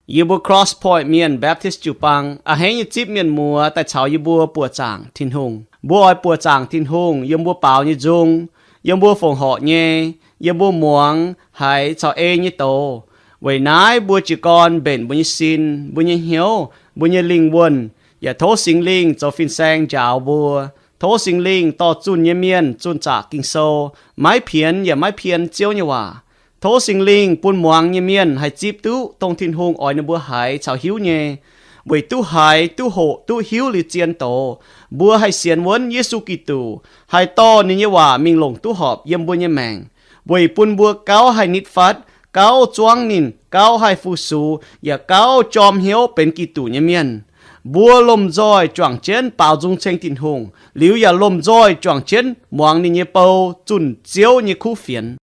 Yie mbuo Cross Point Mienh Baptist jiu-baang a'hneiv nyei zipv mienh muoz daaih caux yie mbuo buoqc zaangc Tin-Hungh. Mbuo oix buoqc zaangc Tin-Hungh yiem mbuo baaux nyei nzung, yiem mbuo fongc horc nyei, yiem mbuo muangx haiz caux ei nyei doz. Weic naaiv mbuo jiez gorn mbenc mbuo nyei sin, mbuo nyei hnyouv, mbuo nyei lingh wuonh, yaac tov Singx Lingh zoux fin-saeng njaaux mbuo. Tov Singx Lingh dorh zunh nyei mienh zunh zaqc Ging-Sou, maiv pienx yaac maiv pien Ziouv nyei waac. Tov Singx Lingh bun muangx nyei mienh haih zipv duqv dongh Tin-Hungh oix ninh mbuo haiz caux hiuv nyei. Weic duqv haiz, duqv hoqc, duqv hiuv liuz zien doz, mbuo haih sienx wuonv Yesu Giduc, haih dorh ninh nyei waac mingh longc duqv horpc yiem mbuo nyei maengc, weic bun mbuo gauh haih nitv fatv, gauh zuangv ninh, gauh haih fu-sux, yaac gauh jorm hnyouv benx Giduc nyei mienh. Mbuo lomh nzoih juangc jienv baaux nzung ceng Tin-Hungh, liuz yaac lomh nzoih juangc jienv muangx ninh nyei bou zunh Ziouv nyei kuv fienx.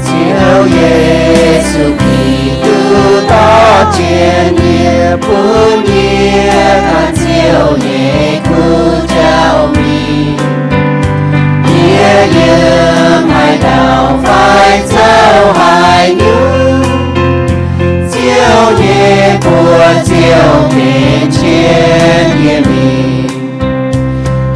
Ziouv Yesu Giduc, dorh jienv yie, bun yie gan Ziouv nyei kuv jauv mingh. Yie yiem haaix dauh fai zoux haaix nyungc, Ziouv nyei buoz-zaux tengx jienv yie mingh.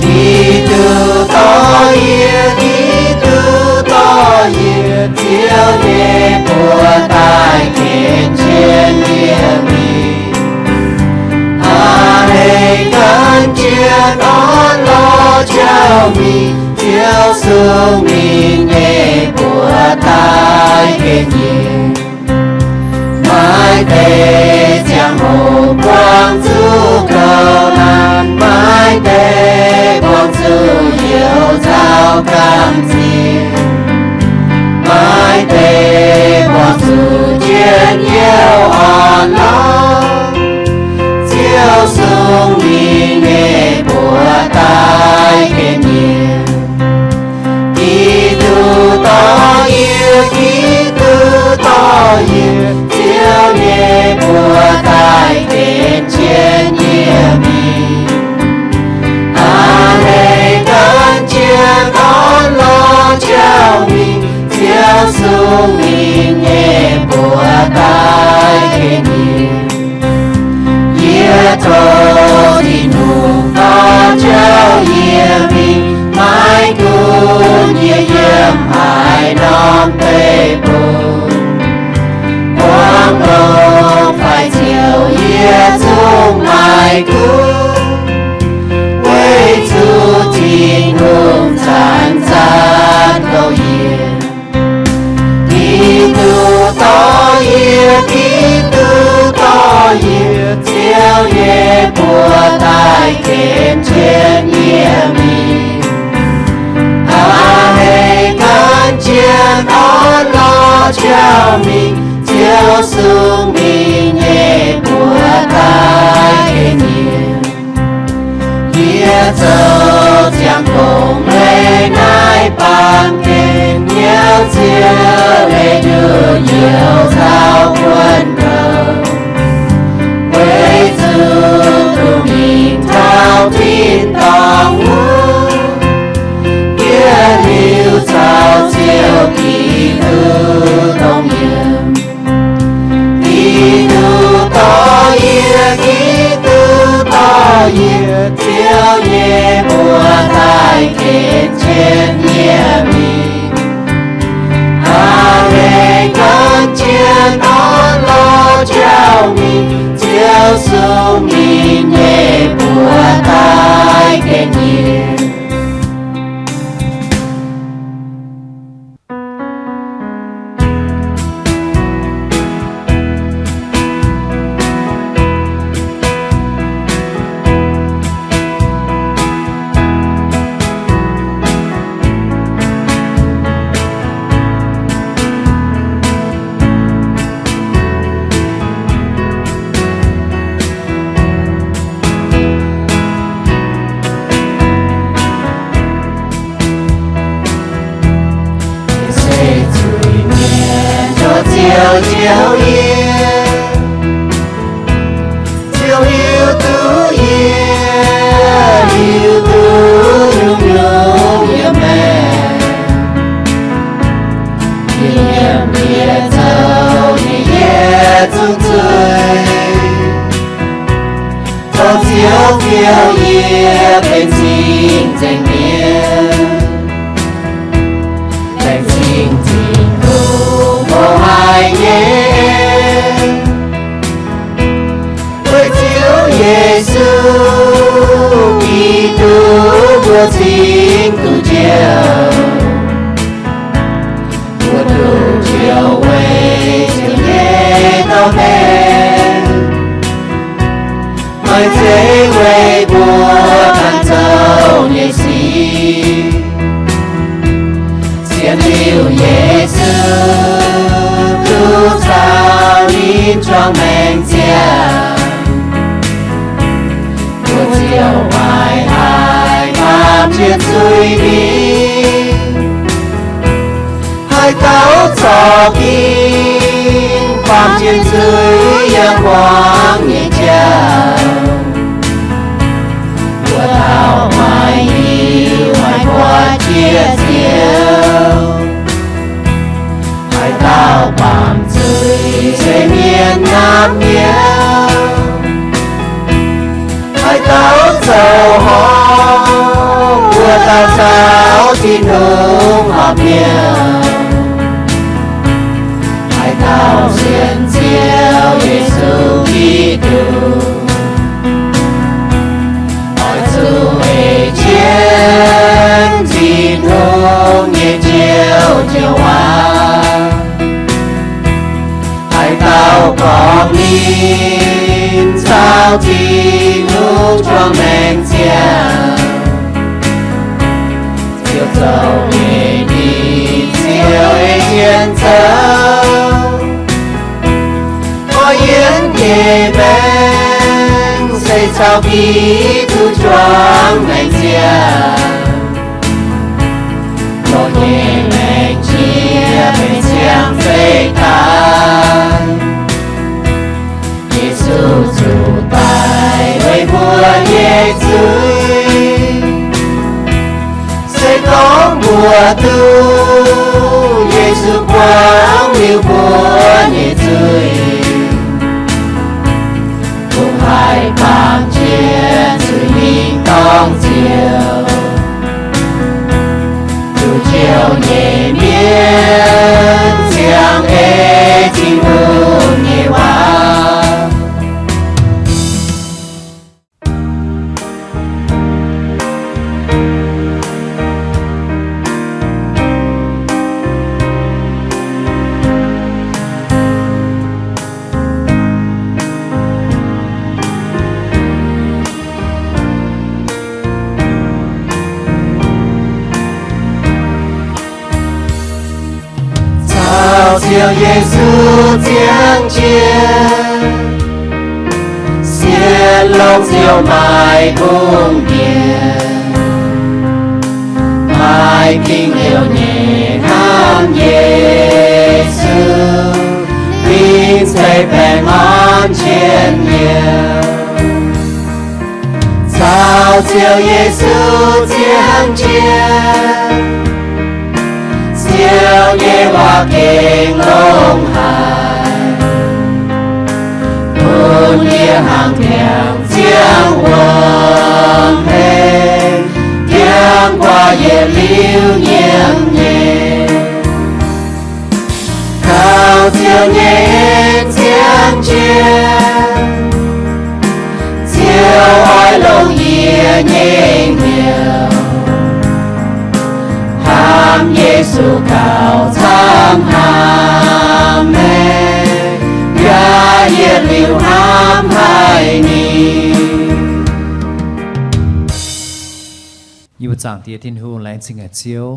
Giduc dorh yie, Giduc dorh yie, Ziouv nyei buoz-zaux tengx jienv yie mingh. A'hneiv gan jienv orn-lorqc jauv mingh, Ziouv sung ninh nyei buoz-zaux tengx yie. Maaih deix ziangh hoc buangh zuqc gouv laanh, maaih deix buangh zuqc youc nzauh gamh nziex, maaih deix buangh zuqc njien-youh orn-lorqc. Ziouv sung ninh nyei buoz-zaux tengx yie. Giduc dorh yie, Giduc dorh yie, Ziouv nyei buoz-zaux tengx jienv yie mingh. A'hneiv gan jienv orn-lorqc jauv mingh, Ziouv sung ninh nyei buoz-zaux tengx yie. Yie tov Tin-Hungh dorh jauv yie mingh, maiv gunv yie yiem haaix norm deic-bung, buangv longx fai ciouc yie zungv maiv gunv, weic zuqc Tin-Hungh zanc-zanc hlo yie. Giduc dorh yie, Giduc dorh yie, Ziouv nyei buoz-zaux tengx jienv yie mingh. A'hneiv gan jienv orn-lorqc jauv mingh, Ziouv sung ninh nyei buoz-zaux tengx yie. Yie zoux ziangh gongx leiz naaiv baamh gen, hnyouv Ziouv leih nduqc youc nzauh buonc gouv, weic zuqc dungx mingh taux tin-dorngh wuov, yie liuz caux Ziouv Giduc dongh yiem. Giduc dorh yie, Giduc dorh yie, Ziouv nyei buoz-zaux tengx jienv yie mingh. A'hneiv gan jienv orn-lorqc jauv mingh, Ziouv sung ninh nyei buoz-zaux tengx yie. Laengz zingh Tin-Hungh mouz haic nyei, weic Ziouv Yesu Giduc mbuo cingx duqv njoux, mbuo duqv njoux weic Ziouv nyei dorh mengh. Maaih zeiv weic mbuo ganh zoux nyei sic. Sienx liuz Yesu duqv caux ninh juangc maengc ziangh, mbuo ziouc maiv haih baamh jiex zuiz mingh. Haaix dauh corc gengh baamh jiex zuiz yiem hmuangx nyei jauv, mbuo dauh maiv hiuv haaix buatc jiex Ziouv. Haaix dauh baamh zuiz se mienh hnamv mi'aqv. Haaix dauh zoux horpc, mbuo dauh caux Tin-Hungh horpc mi'aqv. Haaix dauh sienx Ziouv Yesu Giduc, oix zuqc ei jienv Tin-Hungh nyei Ziouv joux waac. Haaix dauh gorngv ninh caux Tin-Hungh juangc maengc ziangh, Ziouv zoux nyei ninh ziouc ei jienv zoux. Mbuo yiem nyei maengc se caux Giduc juangc maengc ziangh. Mbuo nyei maengc jiex benx ziangh zeiv daaih. Yesu zuqc daic weic mbuo nyei zuiz. Se gorngv mbuo duqv Yesu buangv liuz mbuo nyei zuiz, kungx haih baamh jiex zuiz mingh dorngh Ziouv. Zuqc Ziouv nyei mienh ziangh ei Tin-Hungh nyei waac. Caux Ziouv Yesu ziangh jienv, sienx longx Ziouv maaih bung mienh, maaih ging liouh nyei hnamv Yesu, ninh ceix baengh orn jienv yiem. Caux Ziouv Yesu ziangh jienv, Ziouv nyei waac gengh longx haic, bun yie hnangv ndiangx-ziangh wuom-hlen, ndiangx-guaax yietc liuz nyiemc nyei. Caux Ziouv nyei en ziangh jienv, Ziouv oix longc yie nyei hnyouv hnamv Yesu gauh camv hnamv meih, yaac yietc liuz hnamv haic ninh. Yie mbuo Zaangc Diex Tin-Hungh, laengz zingh haic Ziouv,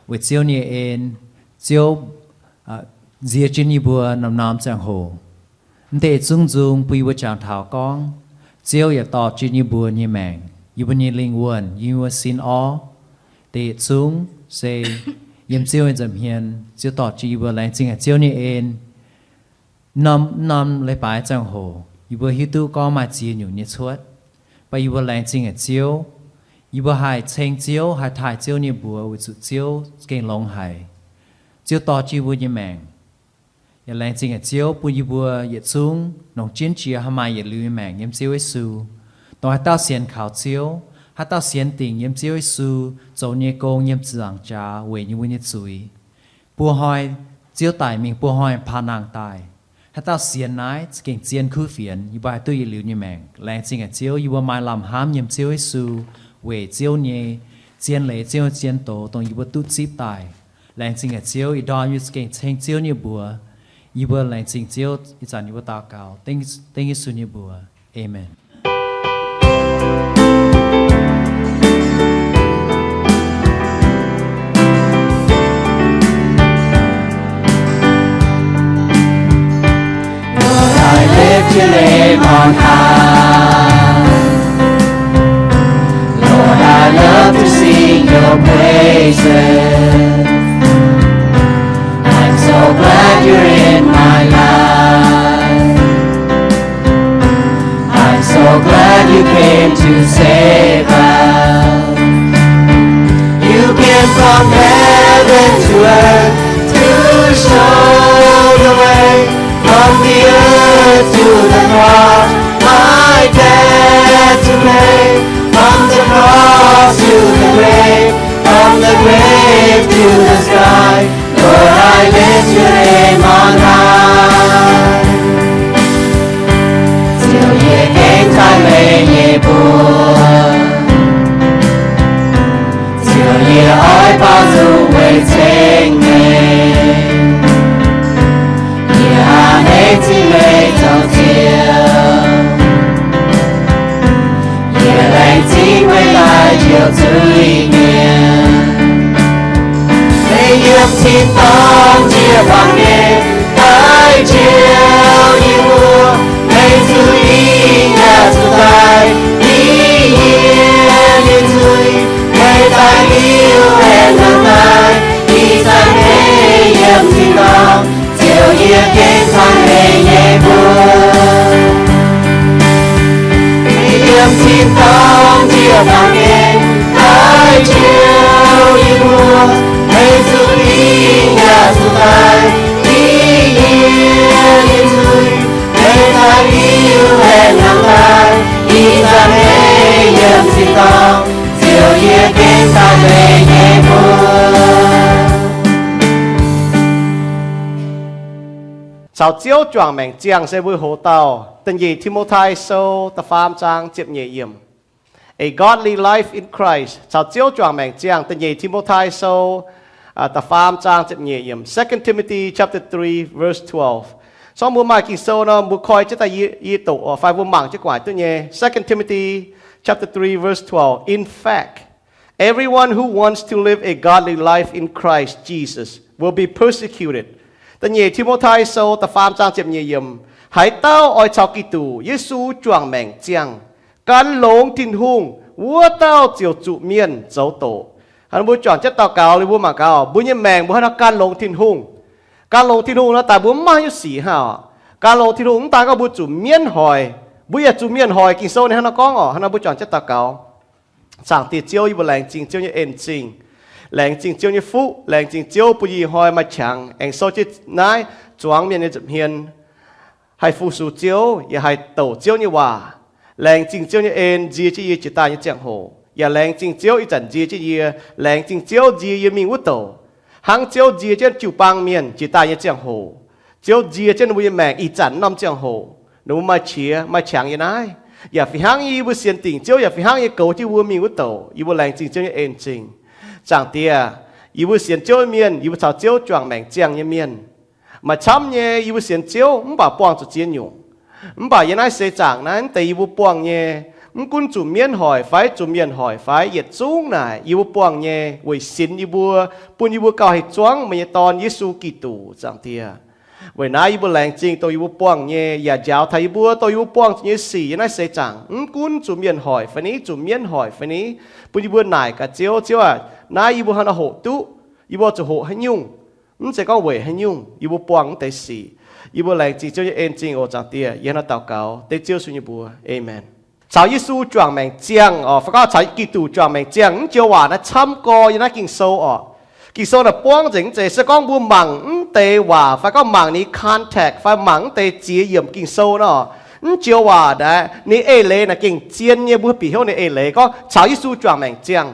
weic Ziouv nyei en. Ziouv nziex jienv yie mbuo norm-norm ziangh hoc. Mv deix zungv nzung bun yie mbuo jangx taux gorngv Ziouv yaac dorh jienv yie mbuo nyei maengc, yie mbuo nyei lingh wuonh, yie mbuo sin orv, deix yietc zungv se yiem Ziouv nyei nza'hmien. Ziouv dorh jienv yie mbuo, laengz zingh haic Ziouv nyei en. Norm-norm leiz-baaix ziangh hoc yie mbuo hiuv duqv gorngv maaih ziex nyungc nyei cuotv, mv baac yie mbuo laengz zingh haic Ziouv. Yie mbuo haih ceng Ziouv, haih taaih Ziouv nyei mbuox weic zuqc Ziouv gengh longx haic. Ziouv dorh jienv yie mbuo nyei maengc. Yaac laengz zingh haic Ziouv bun yie mbuo yietc zungv longc jienv jiex haih maaih yietc liuz nyei maengc yiem Ziouv Yesu. Dongh haaix dauh sienx kaux Ziouv, Haaix dauh sienx dingc yiem Ziouv Yesu zoux nyei gong yiem ziepc nzaangc jaax weic ninh mbuo nyei zuiz, buo hnoi Ziouv daic mingh, buo hnoi paan nangh daaih. Haaix dauh sienx naaiv za'gengh zien kuv fienx, yie mbuo haih duqv yietc liuz nyei maengc. Laengz zingh haic Ziouv, yie mbuo maaih lamh hnamv yiem Ziouv Yesu weic Ziouv nyei zien leiz, Ziouv nyei zien doz, dongh yie mbuo duqv zipv daaih. Laengz zingh haic Ziouv, ih ndorm yie za'gengh ceng Ziouv nyei mbuox. Yie mbuo laengz zingh Ziouv, ih zanc yie mbuo daux gaux dengv Yesu nyei mbuox. Aamen. Lord, I lift your name on high. Lord, I love to sing your praises. I'm so glad you're in my life. I'm so glad you came to save us. You came from heaven to earth to show the way. From the earth to the cross, my debt to pay. From the cross to the grave, from the grave to the sky. Lord, I lift your name on high. Ziouv, yie gengh taaih meih nyei mbuox. Ziouv, yie oix baaux nzung weic ceng meih. Yie a'hneiv zingh meih zoux Ziouv. Yie laengz zingh meih daaih njoux zuiz-mienh. Meih yiem tin-dorngh njiec baamh gen daaih njoux yie mbuo. Meih zuqc ih yaac zuqc daic, i yie nyei zuiz. Meih daaih liuz aengx nangh daaih, ih zanc meih yiem tin-dorngh. Ziouv, yie gengh taaih meih nyei mbuox. Meih yiem tin-dorngh njiec baamh gen daaih njoux yie mbuo. Meih zuqc ih yaac zuqc daic, i yie nyei zuiz. Meih daaih liuz aengx nangh daaih, ih zanc meih yiem tin-dorngh. Ziouv, yie gengh taaih meih nyei mbuox. Caux Ziouv juangc maengc ziangh se mbuo hoc dauh Da'nyeic Ti^mo^tai Sou da'faam zaang ziepc nyeic yiemc. A godly life in Christ. Caux Ziouv juangc maengc ziangh, Da'nyeic Ti^mo^tai Sou, aa, da'faam zaang ziepc nyeic yiemc. Second Timothy chapter three, verse twelve. Sorng mbuo maaih Ging-Sou nor, mbuo koi jienv daaih yie, yie doqc oc, fai mbuo mangc jienv gu'nguaaic duqv nyei. Second Timothy chapter three, verse twelve. In fact, everyone who wants to live a godly life in Christ Jesus will be persecuted. Da'nyeic Ti^mo^tai Sou da'faam zaang ziepc nyeic yiemc. Haaix dauh oix caux Giduc Yesu juangc maengc ziangh, gan longx Tin-Hungh, wuov dauh ziouc zuqc mienh zoux doqc. Hnangv mbuo juangc jienv daux gaux liuz mbuo mangc gaax, mbuo nyei maengc mbuo hnangv nor gan longx Tin-Hungh. Gan longx Tin-Hungh nor, daaih mbuo mv maaih haaix nyungc sic hnangv oc. Gan longx Tin-Hungh mv daan gorngv mbuo zuqc mienv hoic, mbuo yaac zuqc mienh hoic. Ging-Sou ninh hnangv nor gorngv oc. Hnangv nor mbuo juangc jienv daux gaux. Zaangc Diex Ziouv, yie mbuo laengz zingh Ziouv nyei en zingh, laengz zingh Ziouv nyei fuqv, laengz zingh Ziouv bun yie ih hnoi maaih qangx aengx sou jienv naaiv zuangx mienh nyei nza'hmien, haih fu-sux Ziouv yaac haih douc Ziouv nyei waac. Laengz zingh Ziouv nyei en nzie jienv yie jiex daaih nyei ziangh hoc, yaac laengz zingh Ziouv ih zanc nzie jienv yie. Laengz zingh Ziouv nzie yie mingh wuov douc, hnangv Ziouv nzie jienv jiu-baang mienh jiex daaih nyei ziangh hoc. Ziouv nzie jienv ninh mbuo nyei maengc ih zanc norm ziangh hoc, ninh mbuo maaih qiex maaih qangx yiem naaiv. Yaac fih hnangv yie mbuo sienx dingc Ziouv, yaac fih hnangv yie goux jienv yie mbuo mingh wuov douc, yie mbuo laengz zingh Ziouv nyei en zingh. Zaangc Diex, yie mbuo sienx Ziouv nyei mienh, yie mbuo caux Ziouv juangc maengc ziangh nyei mienh, maaih camv nyei yie mbuo sienx Ziouv mv baac buangh zuqc ziex nyungc. Mv baac yiem naaiv seix zaangc naaiv deix yie mbuo buangh nyei, mv gunv zuqc mienv hoic fai zuqc mienh hoic fai yietc zungv naaic, yie mbuo buangh nyei weic sinx yie mbuo, bun yie mbuo gauh haih zuangv meih nyei Dorn, Yesu Giduc, Zaangc Diex. Weic naaiv yie mbuo laengz zingh dongh yie mbuo buangh nyei, yaac njaaux taux yie mbuo dongh yie mbuo buangh zuqc nyei sic yiem naaiv seix zaangc, mv gunv zuqc mienh hoic fai ni, zuqc mienv hoic fai ni, bun yie mbuo naaic gaax Ziouv, Ziouv aac, naaiv yie mbuo hnangv nor hoqc duqv, yie mbuo zuqc hoqc haaix nyungc? Mv zeiz gorngv weic haaix nyungc yie mbuo buangh mv deix sic. Yie mbuo laengz zingh Ziouv nyei en zingh oc, Zaangc Diex. Yie hnangv nor daux gaux dengv Ziouv Yesu nyei mbuox. Aamen. Caux Yesu juangc maengc ziangh oc, fai gorngv caux Giduc juangc maengc ziangh, mv joux waac naaiv camv gorx yiem naaiv Ging-Sou oc. Ging-Sou naaic buangv nzengc mv zeiz se gorngv mbuo mangc mv deix waac fai gorngv mangc ninh context fai mangc mv deix ziex yiemc Ging-Sou nor, Mv joux waac naaic, ninh eix leiz naaic gengh zien nyei, mbuo bieqc hnyouv ninh eix leiz gorngv caux Yesu juangc maengc ziangh.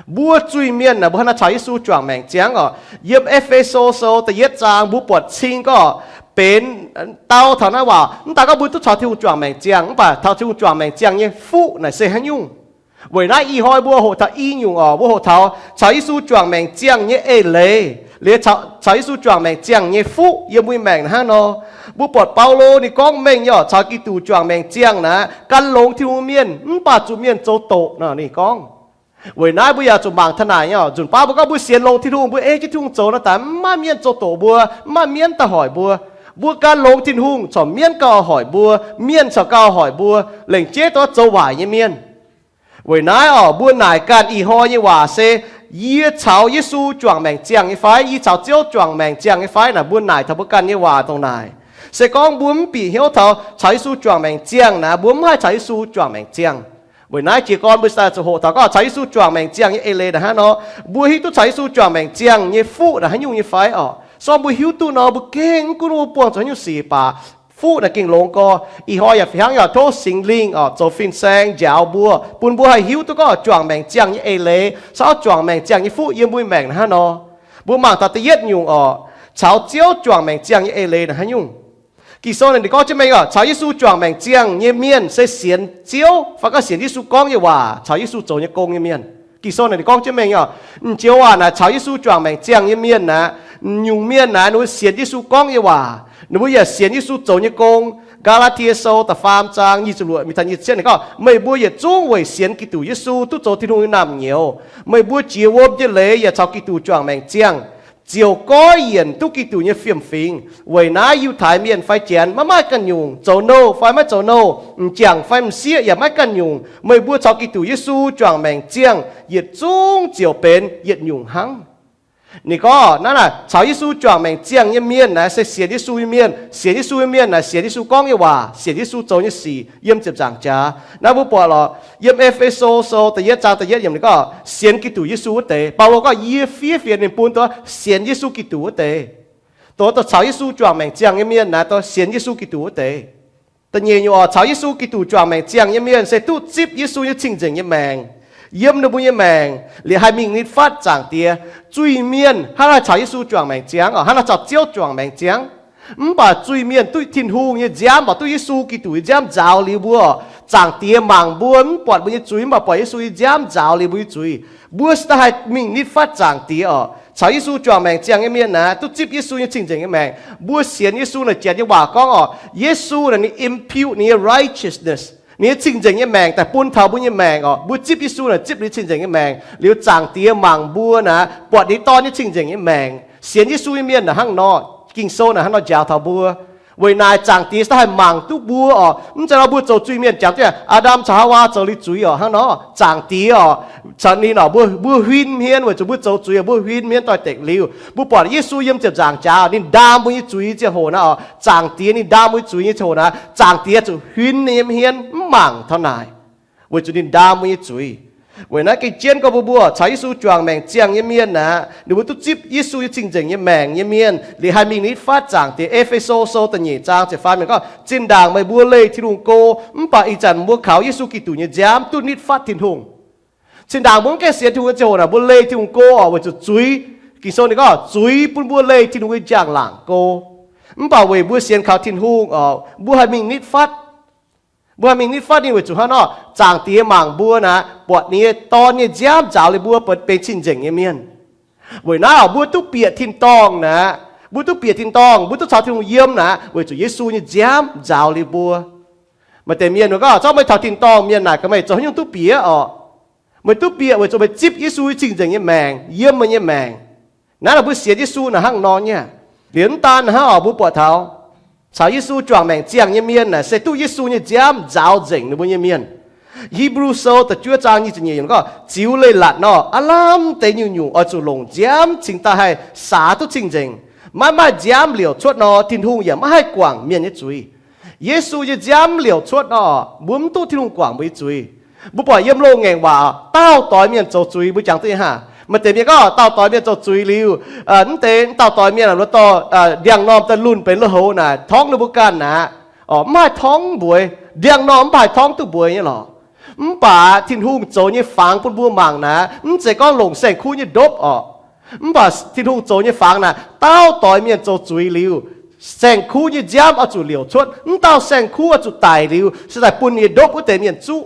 Mbuo zuiz-mienh naaic, mbuo hnangv naaiv caux Yesu juangc maengc ziangh oc. Yiem E^fe^so Sou da'yietv zaang mbuo buatc cing gorngv benx dau taux naaiv waac, mv daaih gorngv mbuo duqv caux Tin-Hungh juangc maengc ziangh, mv baac taux Tin-Hungh juangc maengc ziangh nyei fuqv naaic se haaix nyungc. Weic naaiv ih hnoi mbuo hoqc taux i nyungc oc, mbuo hoqc taux caux Yesu juangc maengc ziangh nyei eix leiz, liuz caux Yesu juangc maengc ziangh nyei fuqv yiem mbuo nyei maengc hnangv nor. Mbuo buatc Baulo ninh gorngv mengh nyei oc, caux Giduc juangc maengc ziangh naaic gan longx Tin-Hungh mienh mv baac zuqc mienh zoux doqc nor ninh gorngv. Weic naaiv mbuo yaac zuqc mangc taux naaic nyei oc. Nzunc baav mbuo gorngv mbuo sienx longx Tin-Hungh, mbuo ei jienv Tin-Hungh zoux nor, daaih mv maaih mienh zoux doqc mbuo, mv maaih mienv daaih hoic mbuo. Mbuo gan longx Tin-Hungh, corc mienv gauh hoic mbuo, mienh corc gauh hoic mbuo, lengc jeiv dongh zoux waaic nyei mienh. Weic naaiv oc, mbuo naaic ganh ih hnoi nyei waac se, yie caux Yesu juangc maengc ziangh nyei fai? Yie caux Ziouv juangc maengc ziangh nyei fai? Naaic mbuo naaic taux mbuo ganh nyei waac dongh naaic. Se gorngv mbuo mv bieqc hnyouv taux caux Yesu juangc maengc ziangh naaic, mbuo mv haih caux Yesu juangc maengc ziangh. Weic naaiv jiez gorn mbuo daaih zuqc hoqc taux gorngv caux Yesu juangc maengc ziangh nyei eix leiz naaic hnangv nor, mbuo hiuv duqv caux Yesu juangc maengc ziangh nyei fuqv naaic haaix nyungc nyei fai oc. Se gorngv mbuo hiuv duqv nor, mbuo gengh mv gunv mbuo buangh zuqc haaix nyungc sic baac fuqv naaic gengh longx gorx. Ih hnoi yaac fih hnangv yaac tov Singx Lingh oc zoux fin-saeng njaaux mbuo, bun mbuo haih hiuv duqv gorngv juangc maengc ziangh nyei eix leiz, se gorngv juangc maengc ziangh nyei fuqv yiem mbuo maengc naaic hnangv nor. Mbuo mangc taux da'yietv nyungc oc, caux Ziouv juangc maengc ziangh nyei eix leiz naaic haaix nyungc. Ging-Sou naaic ninh gorngv jienv mengh oc, caux Yesu juangc maengc ziangh nyei mienh se sienx Ziouv fai gorngv sienx Yesu gorngv nyei waac, caux Yesu zoux nyei gong nyei mienh. Ging-Sou naaic ninh gorngv jienv mengh oc, m'njoux waac naaic caux Yesu juangc maengc ziangh nyei mienh naaic, m'nyungc mienh naaic ninh mbuo sienx Yesu gorngv nyei waac, ninh mbuo yaac sienx Yesu zoux nyei gong. Gaa^laa^tie Sou da'faam zaang nyic ziepc luoqc mingh taux nyic ziepc cietv ninh gorngv, meih mbuo yietc zungv weic sienx Giduc Yesu duqv zoux Tin-Hungh nyei naamh nyouz. Meih mbuo jiex wuom nyei leiz yaac caux Giduc juangc maengc ziangh, ziouc goiv yienc duqv Giduc nyei fiem-fingx. Weic naaiv Yiutai Mienh fai Janx, maiv maaih ganh nyungc, zoux nouh fai maiv zoux nouh, m'jangc fai m'sieqv yaac maiv ganh nyungc, meih mbuo caux Giduc Yesu juangc maengc ziangh yietc zungv ziouc benx yietc nyungc hnangv. Ninh gorngv naaiv naaic caux Yesu juangc maengc ziangh nyei mienh naaic se sienx Yesu nyei mienh. Sienx Yesu nyei mienh naaic sienx Yesu gorngv nyei waac, sienx Yesu zoux nyei sic yiem ziepc nzaangc jaax. Naaiv mbuo buatc lorqc, yiem E^fe^so Sou da'yietv zaang da'yietv yiemc ninh gorngv sienx Giduc Yesu wuov deix. Baulo gorngv yie fiev fienx ninh bun dongh sienx Yesu Giduc wuov deix. Dongh caux Yesu juangc maengc ziangh nyei mienh naaic dongh sienx Yesu Giduc wuov deix. Da'nyeic nyungc oc, caux Yesu Giduc juangc maengc ziangh nyei mienh se duqv zipv Yesu nyei cing-nzengc nyei maengc yiem ninh mbuo nyei maengc liuz haih mingh nitv fatv Zaangc Diex. Zuiz-mienh hnangv naaic caux Yesu juangc maengc ziangx oc, hnangv naaic caux Ziouv juangc maengc ziangx. Mv baac zuiz-mienh duqv Tin-Hungh nyei nziaamv, mv baac duqv Yesu Giduc nyei nziaamv nzaaux liuz mbuo oc, Zaangc Diex mangc mbuo mv buatc mbuo nyei zuiz, mv baac buatc Yesu nyei nziaamv nzaaux liuz mbuo nyei zuiz. Mbuo se daaih haih mingh nitv fatv Zaangc Diex oc. Caux Yesu juangc maengc ziangh nyei mienh naaic duqv zipv Yesu nyei cing-nzengc nyei maengc. Mbuo sienx Yesu naaic, Janx nyei waac gorngv oc, Yesu naaic ninh impute ninh nyei righteousness, ninh nyei cing-nzengc nyei maengc daaih bun taux mbuo nyei maengc oc. Mbuo zipv Yesu naaic zipv ninh cing-nzengc nyei maengc liuz, Zaangc Diex mangc mbuo naaic buatc ninh Dorn nyei cing-nzengc nyei maengc. Sienx Yesu nyei mienh naaic hnangv nor, Ging-Sou naaic hnangv nor njaaux taux mbuo. Weic naaic Zaangc Diex se daaih haih mangc duqv mbuo oc. Mv zeiz nor mbuo zoux zuiz-mienh, jangx duqv Aa^ndam caux Haawaa zoux liuz zuiz oc, hnangv nor Zaangc Diex oc, caux ninh oc, mbuo, mbuo huin hmien weic zuqc mbuo zoux zuiz, mbuo huin hmien doix-dekc liuz. Mbuo buatc Yesu yiem ziepc nzaangc jaax, ninh ndaam mbuo nyei zuiz nyei ziangh hoc naaic oc, Zaangc Diex ninh ndaam mbuo nyei zuiz nyei ziangh hoc naaic, Zaangc Diex zuqc huin ninh nyei hmien mv mangc taux naaic, weic zuqc ninh ndaam mbuo nyei zuiz. Weic naaiv gengh jienv gorngv mbuo, mbuo caux Yesu juangc maengc ziangh nyei mienh aeqv, ninh mbuo duqv zipv Yesu nyei cing-nzengc nyei maengc nyei mienh liuz haih mingh nitv fatv Zaangc Diex. E^fe^so Sou da'nyeic zaang ziepc faam yiemc gorngv, zinh ndaangc meih mbuo leih Tin-Hungh go, mv baac ih zanc mbuo kaux Yesu Giduc nyei nziaamv duqv nitv fatv Tin-Hungh. Cinh ndaangc mbuo mv gaengh sienx Tin-Hungh nyei ziangh hoc naaic, mbuo leih Tin-Hungh go oc, weic zuqc zuiz. Ging-Sou ninh gorngv zuiz bun mbuo leih Tin-Hungh nyei njang-laangc go. Mv baac weic mbuo sienx kaux Tin-Hungh oc, mbuo haih mingh nitv fatv. Mbuo haih mingh nitv fatv ninh weic zuqc hnangv nor, Zaangc Diex mangc mbuo naaic, buatc ninh nyei Dorn nyei nziaamv nzaaux liuz mbuo benx cing-nzengc nyei mienh. Weic naaiv oc, mbuo duqv bieqc tin-dorngh naaic, mbuo duqv bieqc tin-dorngh, mbuo duqv caux Tin-Hungh yiem naaic, weic zuqc Yesu nyei nziaamv nzaaux liuz mbuo. Maaih deix mienh gorngv, zorqv meih taux tin-dorngh mienh naaic, gaax meih zoux haaix nyungc duqv bieqc oc? Meih duqv bieqc weic zuqc meih zipv Yesu nyei cing-nzengc nyei maengc yiem meih nyei maengc. Naaiv naaic mbuo sienx Yesu naaic hnangv nor nyei. Liuz mv daan hnangv oc, mbuo buatc taux caux Yesu juangc maengc ziangh nyei mienh naaic se duqv Yesu nyei nziaamv nzaaux nzengc ninh mbuo nyei mienh. Hipv^lu Sou da'juov zaang nyic ziepc nyeic yiemc gorngv, ziux leiz-latc nor, aav lamh deix nyungc-nyungc oix zuqc longc nziaamv cingx daaih haih saax duqv cing-nzengc. Maiv maaih nziaamv liouc cuotv nor, Tin-Hungh yaac maiv haih guangc mienh nyei zuiz. Yesu nyei nziaamv liouc cuotv nor, mbuo mv duqv Tin-Hungh guangc mbuo nyei zuiz. Mbuo buatc yiem loz-ngaengc waac, dauh doix mienh zoux zuiz mbuo jangx duqv nyei hnangv. Maaih deix mienh gorngv dauh doix mienh zoux zuiz liuz, mv deix dauh doix mienh aah, loz-dorh ndiangx-normh daaih lunh benx lui-houx naaic, torngv ninh mbuo ganh aqv. Mv haih torngv mbuox, ndiangx-normh mv haih torngv duqv mbuox nyei lorqc. Mv baac Tin-Hungh zoux nyei fangx bun mbuo mangc naaic, mv zeiz gorngv longc saeng-kuv nyei ndopv orqc. Mv baac Tin-Hungh zoux nyei fangx naaic, dauh doix mienh zoux zuiz liuz, saeng-kuv nyei nziaamv oix zuqc liouc cuotv. Mv dauh saeng-kuv oix zuqc daic liuz, se daaih bun ninh nyei ndopv wuov deix mienh zuqv.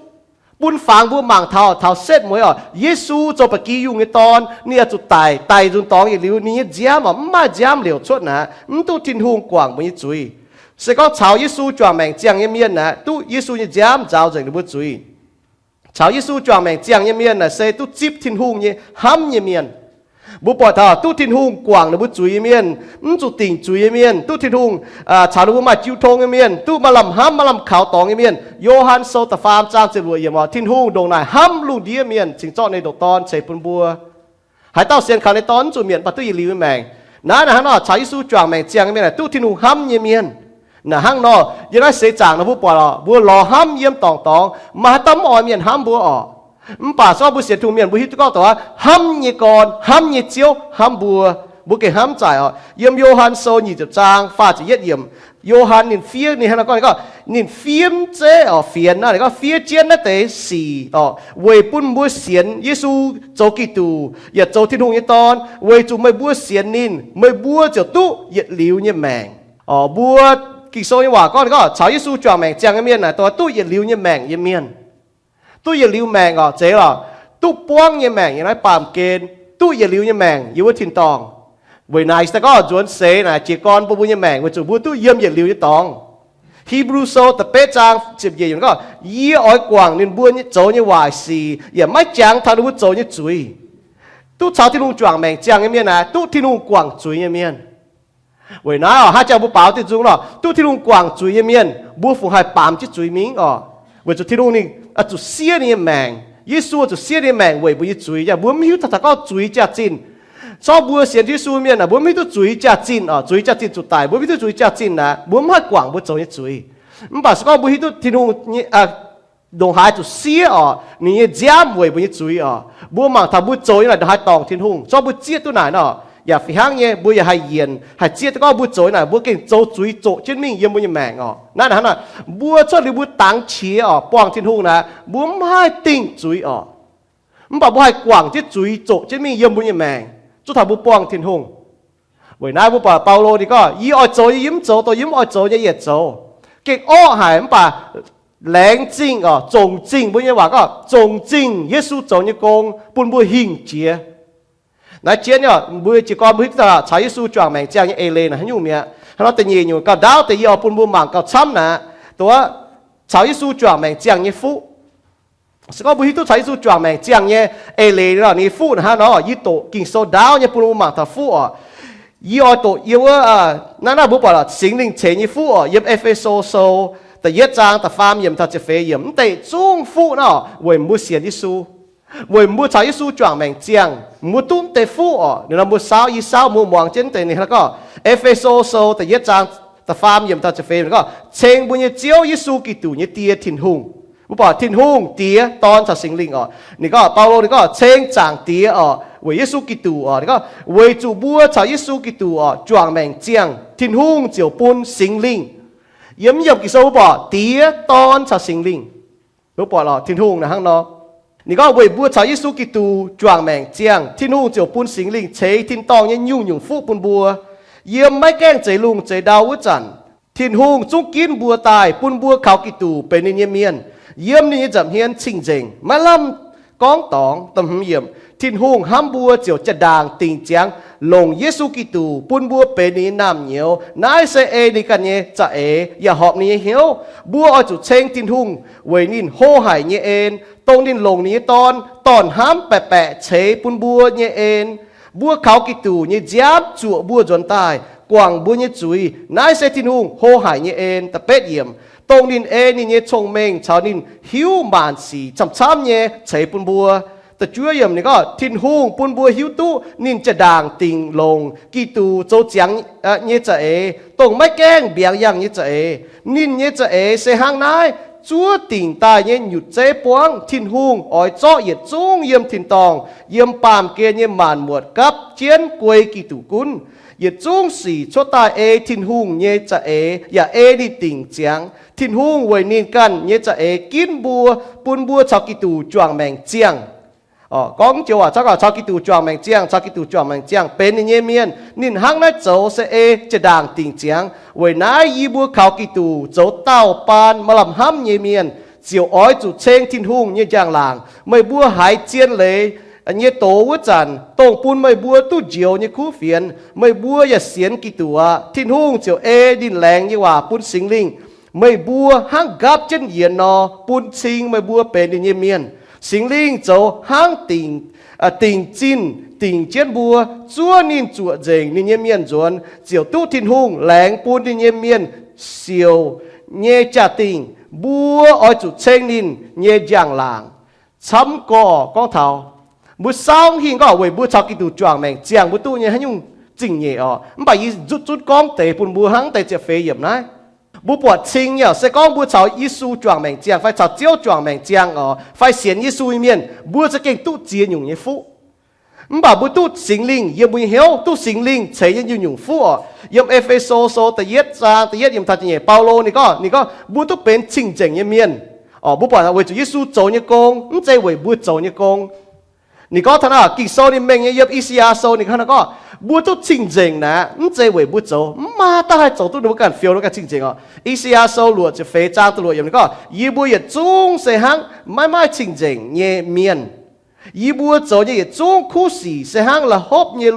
Bun fangx mbuo mangc taux, taux setv mueiz orqc, Yesu zoux ba'gi yungh nyei dorn, ninh oix zuqc daic, daic nzunc dorngx yietc liuz, ninh nyei nziaamv orqc, mv maaih nziaamv liouc cuotv naaic, mv duqv Tin-Hungh guangc mbuo nyei zuiz. Se gorngv caux Yesu juangc maengc ziangh nyei mienh naaic, duqv Yesu nyei nziaamv nzaaux nzengc ninh mbuo zuiz. Caux Yesu juangc maengc ziangh nyei mienh naaic se duqv zipv Tin-Hungh nyei hnamv nyei mienh. Mbuo buatc taux duqv Tin-Hungh guangc ninh mbuo zuiz nyei mienh, mv zuqc dingc zuiz nyei mienh, duqv Tin-Hungh caux ninh mbuo maaih jiu tong nyei mienh, duqv maaih lamh hnamv, maaih lamh kaux dorngx nyei mienh. Yo^han Sou da'faam zaang ziepc luoqc yiemc orqc, Tin-Hungh ndongc naaic hnamv lungh ndiev mienh, cingx zorqv ninh nyei ndoqc Dorn ceix bun mbuo. Haaix dauh sienx kaux ninh nyei Dorn mv zuqc mietc, mv baac duqv yietc liuz nyei maengc. Naaiv, naaic hnangv nor, caux Yesu juangc maengc ziangh nyei mienh naaic duqv Tin-Hungh hnamv nyei mienh. Naaic hnangv nor, yiem naaiv seix zaangc nor mbuo buatc orqc, mbuo lorz hnamv yiem dorngc dorngx, maaih haaix dauh mv oix mienh hnamv mbuo orqc? Mv baac se gorngv mbuo sienx Tin-Hungh mienh, mbuo hiuv duqv gorngv dongh hnamv nyei gorn, hnamv nyei Ziouv hnamv mbuo. Mbuo gengh hnamv zaaic orqc. Yiem Yo^han Sou nyic ziepc zaang faah ziepc yietv yiemc, Yo^han ninh fiev, ninh hnangv nor gorngv, ninh gorngv, ninh fiev zeiv orqc, fienx naaiv, ninh gorngv, fiev jienv naaiv deix sic orqc, weic bun mbuo sienx Yesu zoux Giduc yaac zoux Tin-Hungh nyei Dorn, weic zuqc meih mbuo sienx ninh, meih mbuo ziouc duqv yietc liuz nyei maengc. Orqc, mbuo Ging-Sou nyei waac gorngv, ninh gorngv caux Yesu juangc maengc ziangh nyei mienh naaic dongh duqv yietc liuz nyei maengc nyei mienh. Duqv yietc liuz maengc orqc, zeiz lorqc, duqv buangv nyei maengc yiem naaiv baamh gen, duqv yietc liuz nyei maengc yiem wuov tin-dorngh. Weic naaic se gorngv nzuonx seix naaic jiez gorn bun mbuo nyei maengc weic zuqc mbuo duqv yiem yietc liuz nyei dorngx. Hipv^lu Sou da'betv zaang ziepc nyeic yiemc gorngv, yie oix guangc ninh mbuo zoux nyei waaic sic, yaac maiv jangx taux ninh mbuo zoux nyei zuiz. Duqv caux Tin-Hungh juangc maengc ziangh nyei mienh naaic duqv Tin-Hungh guangc zuiz nyei mienh. Weic naaiv orqc, haaix jangx mbuo baaux diuh nzung nor, duqv Tin-Hungh guangc zuiz nyei mienh, mbuo fungc haih baamz jienv zuiz mingh orqc? Weic zuqc Tin-Hungh ninh zuqc siev ninh nyei maengc. Yesu zuqc siev ninh nyei maengc weic mbuo nyei zuiz. Yaac mbuo mv hiuv taux daaih gorngv zuiz jaax-zinh. Zorqv mbuo sienx Yesu mienh naaic, mbuo mv hiuv duqv zuiz jaax-zinh orqc. Zuiz jaax-zinh zuqc daic, mbuo mv hiuv duqv zuiz jaax-zinh naaic, mbuo mv haih guangc mbuo zoux nyei zuiz. Mv baac se gorngv mbuo hiuv duqv Tin-Hungh ndongc haaix zuqc siev orqc, ninh nyei nziaamv weic mbuo nyei zuiz orqc, mbuo mangc taux mbuo zoux nyei naaic ndongc haaix dorngc Tin-Hungh. Zorqv mbuo zieqv duqv naaic nor, yaac fih hnangv nyei mbuo yaac haih yienc, haih zieqv duqv gorngv mbuo zoux nyei naaic mbuo gengh zoux zuiz zoqc jienv mingh yiem mbuo nyei maengc orqc. Naaiv hnangv naaic, mbuo cuotv liuz mbuo dangx qiex orqc, buangh Tin-Hungh naaic, mbuo mv haih dingh zuiz orqc. Mv baac mbuo haih guangc jienv zuiz zoqc jienv mingh yiem mbuo nyei maengc, zuov taux mbuo buangh Tin-Hungh. Weic naaiv mbuo buatc Baulo ninh gorngv, yie oix zoux nyei yie mv zoux, dongh yie mv oix zoux nyei yie yaac zoux. Gengh orqv haic mv baac laengz zingh orqc, zongc zingh, mbuo nyei waac gorngv zongc zingh Yesu zoux nyei gong bun mbuo hingh jiex. Naaiv jienv nyei, mbuo jiez gorn mbuo hiuv duqv caux Yesu juangc maengc ziangh nyei eix leiz naaic haaix nyungc mi'aqv. Hnangv nor da'nyeic nyungc gauh ndaauv deix yie oix bun mbuo mangc gauh camv naaic, dongh wuov caux Yesu juangc maengc ziangh nyei fuqv. Se gorngv mbuo hiuv duqv caux Yesu juangc maengc ziangh nyei eix leiz nor, ninh nyei fuqv naaic hnangv nor, yie doqc Ging-Sou ndaauv nyei bun mbuo mangc taux fuqv orqc. Yie oix doqc yiem wuov, naaiv naaiv mbuo buatc Singx Lingh ceix nyei fuqv orqc, yiem E^fe^so Sou da'yietv zaang da'faam yiemc taux ziepc feix yiemc, mv deix zungv fuqv nor weic mbuo sienx Yesu, weic mbuo caux Yesu juangc maengc ziangh, mbuo duqv mv deix fuqv orqc. Ninh nor mbuo saauv, yie saauv mbuo muangx jienv mv deix ninh gorngv, E^fe^so Sou da'yietv zaang da'faam yiemc taux ziepc feix yiemc gorngv, ceng mbuo nyei Ziouv Yesu Giduc nyei Die Tin-Hungh. Mbuo buatc Tin-Hungh, Diex, Dorn caux Singx Lingh orqc. Ninh gorngv, Baulo ninh gorngv, ceng Zaangc Diex orqc, weic Yesu Giduc orqc. Ninh gorngv, weic zuqc mbuo caux Yesu Giduc orqc juangc maengc ziangh, Tin-Hungh ziouc bun Singx Lingh. Yiem yiemc Ging-Sou mbuo buatc Diex, Dorn caux Singx Lingh. Mbuo buatc lorqc, Tin-Hungh naaic hnangv nor. Ninh gorngv, weic mbuo caux Yesu Giduc juangc maengc ziangh, Tin-Hungh ziouc bun Singx Lingh ceix tin-dorngh nyei nyungc-nyungc fuqv bun mbuo. Yiem maiv gaengh zeix lungh zeix ndau wuov zanc, Tin-Hungh zungv ginv mbuo daaih bun mbuo kaux Giduc benx ninh nyei mienh. Yiem ninh nyei nza'hmien cing-nzengc, maiv lamh gorngv dorngx. Tin-Hungh hnamv mbuo ziouc jaa-ndaangc dingc ziangx longc Yesu Giduc bun mbuo benx ninh nyei naamh nyouz. Naaiv se ei ninh ganh nyei za'eix yaac horpc ninh nyei hnyouv. Mbuo oix zuqc ceng Tin-Hungh weic ninh hlo haic nyei en, dongh ninh longc ninh nyei Dorn, Dorn-hnamv baeqc baeqc ceix bun mbuo nyei en. Mbuo kaux Giduc nyei nziaamv zuoqc mbuo nzuonx daaih, guangc mbuo nyei zuiz. Naaiv se Tin-Hungh hlo haic nyei en. Da'betv yiemc, dongh ninh ei ninh nyei cong-mengh caux ninh hiuv maanc sic camv-camv nyei ceix bun mbuo. Da'juov yiemc ninh gorngv, Tin-Hungh bun mbuo hiuv duqv ninh jaa-ndaangc dingc longc Giduc zoux ziangx nyei za'eix, dongh maiv gaengh mbiaangx yangh nyei za'eix. Ninh nyei za'eix se hnangv naaiv, zuov dingc daaih nyei nyutc zeiv buangv. Tin-Hungh oix zorqv yietc zungv yiem tin-dorngh, yiem baamh gen nyei maanc muotc gapv jienv guei Giduc gunv. Yietc zungv sic cuotv daaih ei Tin-Hungh nyei za'eix yaac ei ninh dingc ziangx. Tin-Hungh weic ninh ganh nyei za'eix ginv mbuo, bun mbuo caux Giduc juangc maengc ziangh. Gorngv joux waac caux, caux Giduc juangc maengc ziangh, caux Giduc juangc maengc ziangh benx ninh nyei mienh. Ninh hnangv naaiv zoux se ei jaa-ndaangc dingc ziangx. Weic naaiv yie mbuo kaux Giduc zoux dauh baan maaih lamh hnamv nyei mienh, ziouc oix zuqc ceng Tin-Hungh nyei njang-laangc. Meih mbuo haiz zien leiz nyei doz wuov zanc, dongh bun meih mbuo duqv njoux nyei kuv fienx, meih mbuo yaac sienx Giduc aqv. Tin-Hungh ziouc ei ninh laengz nyei waac bun Singx Lingh. Meih mbuo hnangv nqaapv jienv yienx nor, bun cing meih mbuo benx ninh nyei mienh. Singx Lingh zoux hnangv dingc, dingc zinh dingc jienv mbuo, zuov ninh zuoqc nzengc ninh nyei mienh nzuonx, ziouc duqv Tin-Hungh laengz bun ninh nyei mienh siouc nyei jaa-dingh. Mbuo oix zuqc ceng ninh nyei njang-laangc. Camv gorqv gorngv taux mbuo saauv hingh gorngv weic mbuo caux Giduc juangc maengc ziangh mbuo duqv nyei haaix nyungc zingh nyeic orqc. Mv baac yie zutv zutv gorngv deix bun mbuo hnangv deix ziepc feix yiemc naaiv. Mbuo buatc cing nyei orqc, se gorngv mbuo caux Yesu juangc maengc ziangh fai caux Ziouv juangc maengc ziangh orqc, fai sienx Yesu nyei mienh, mbuo za'gengh duqv ziex nyungc nyei fuqv. Mv baac mbuo duqv Singx Lingh yiem mbuo nyei hnyouv, duqv Singx Lingh ceix nyei nyungc-nyungc fuqv orqc. Yiem E^fe^so Sou da'yietv zaang da'yietv yiemc taux da'nyeic, Baulo ninh gorngv, ninh gorngv mbuo duqv benx cing-nzengc nyei mienh. Orqc, mbuo buatc weic zuqc Yesu zoux nyei gong, mv zeiz weic mbuo zoux nyei gong. Ninh gorngv taux naaiv Ging-Sou ninh mengh nyei, yiem I^saa^yaa Sou ninh gorngv, mbuo duqv cing-nzengc naaic, mv zeiz weic mbuo zoux. Mv maaih dauh haih zoux duqv ninh mbuo ganh fiou ninh ganh cing-nzengc orqc. I^saa^yaa Sou luoqc ziepc feix zaang da'luoqc yiemc ninh gorngv, yie mbuo yietc zungv se hnangv maiv maaih cing-nzengc nyei mienh. Yie mbuo zoux nyei yietc zungv kuv sic se hnangv la'hopv nyei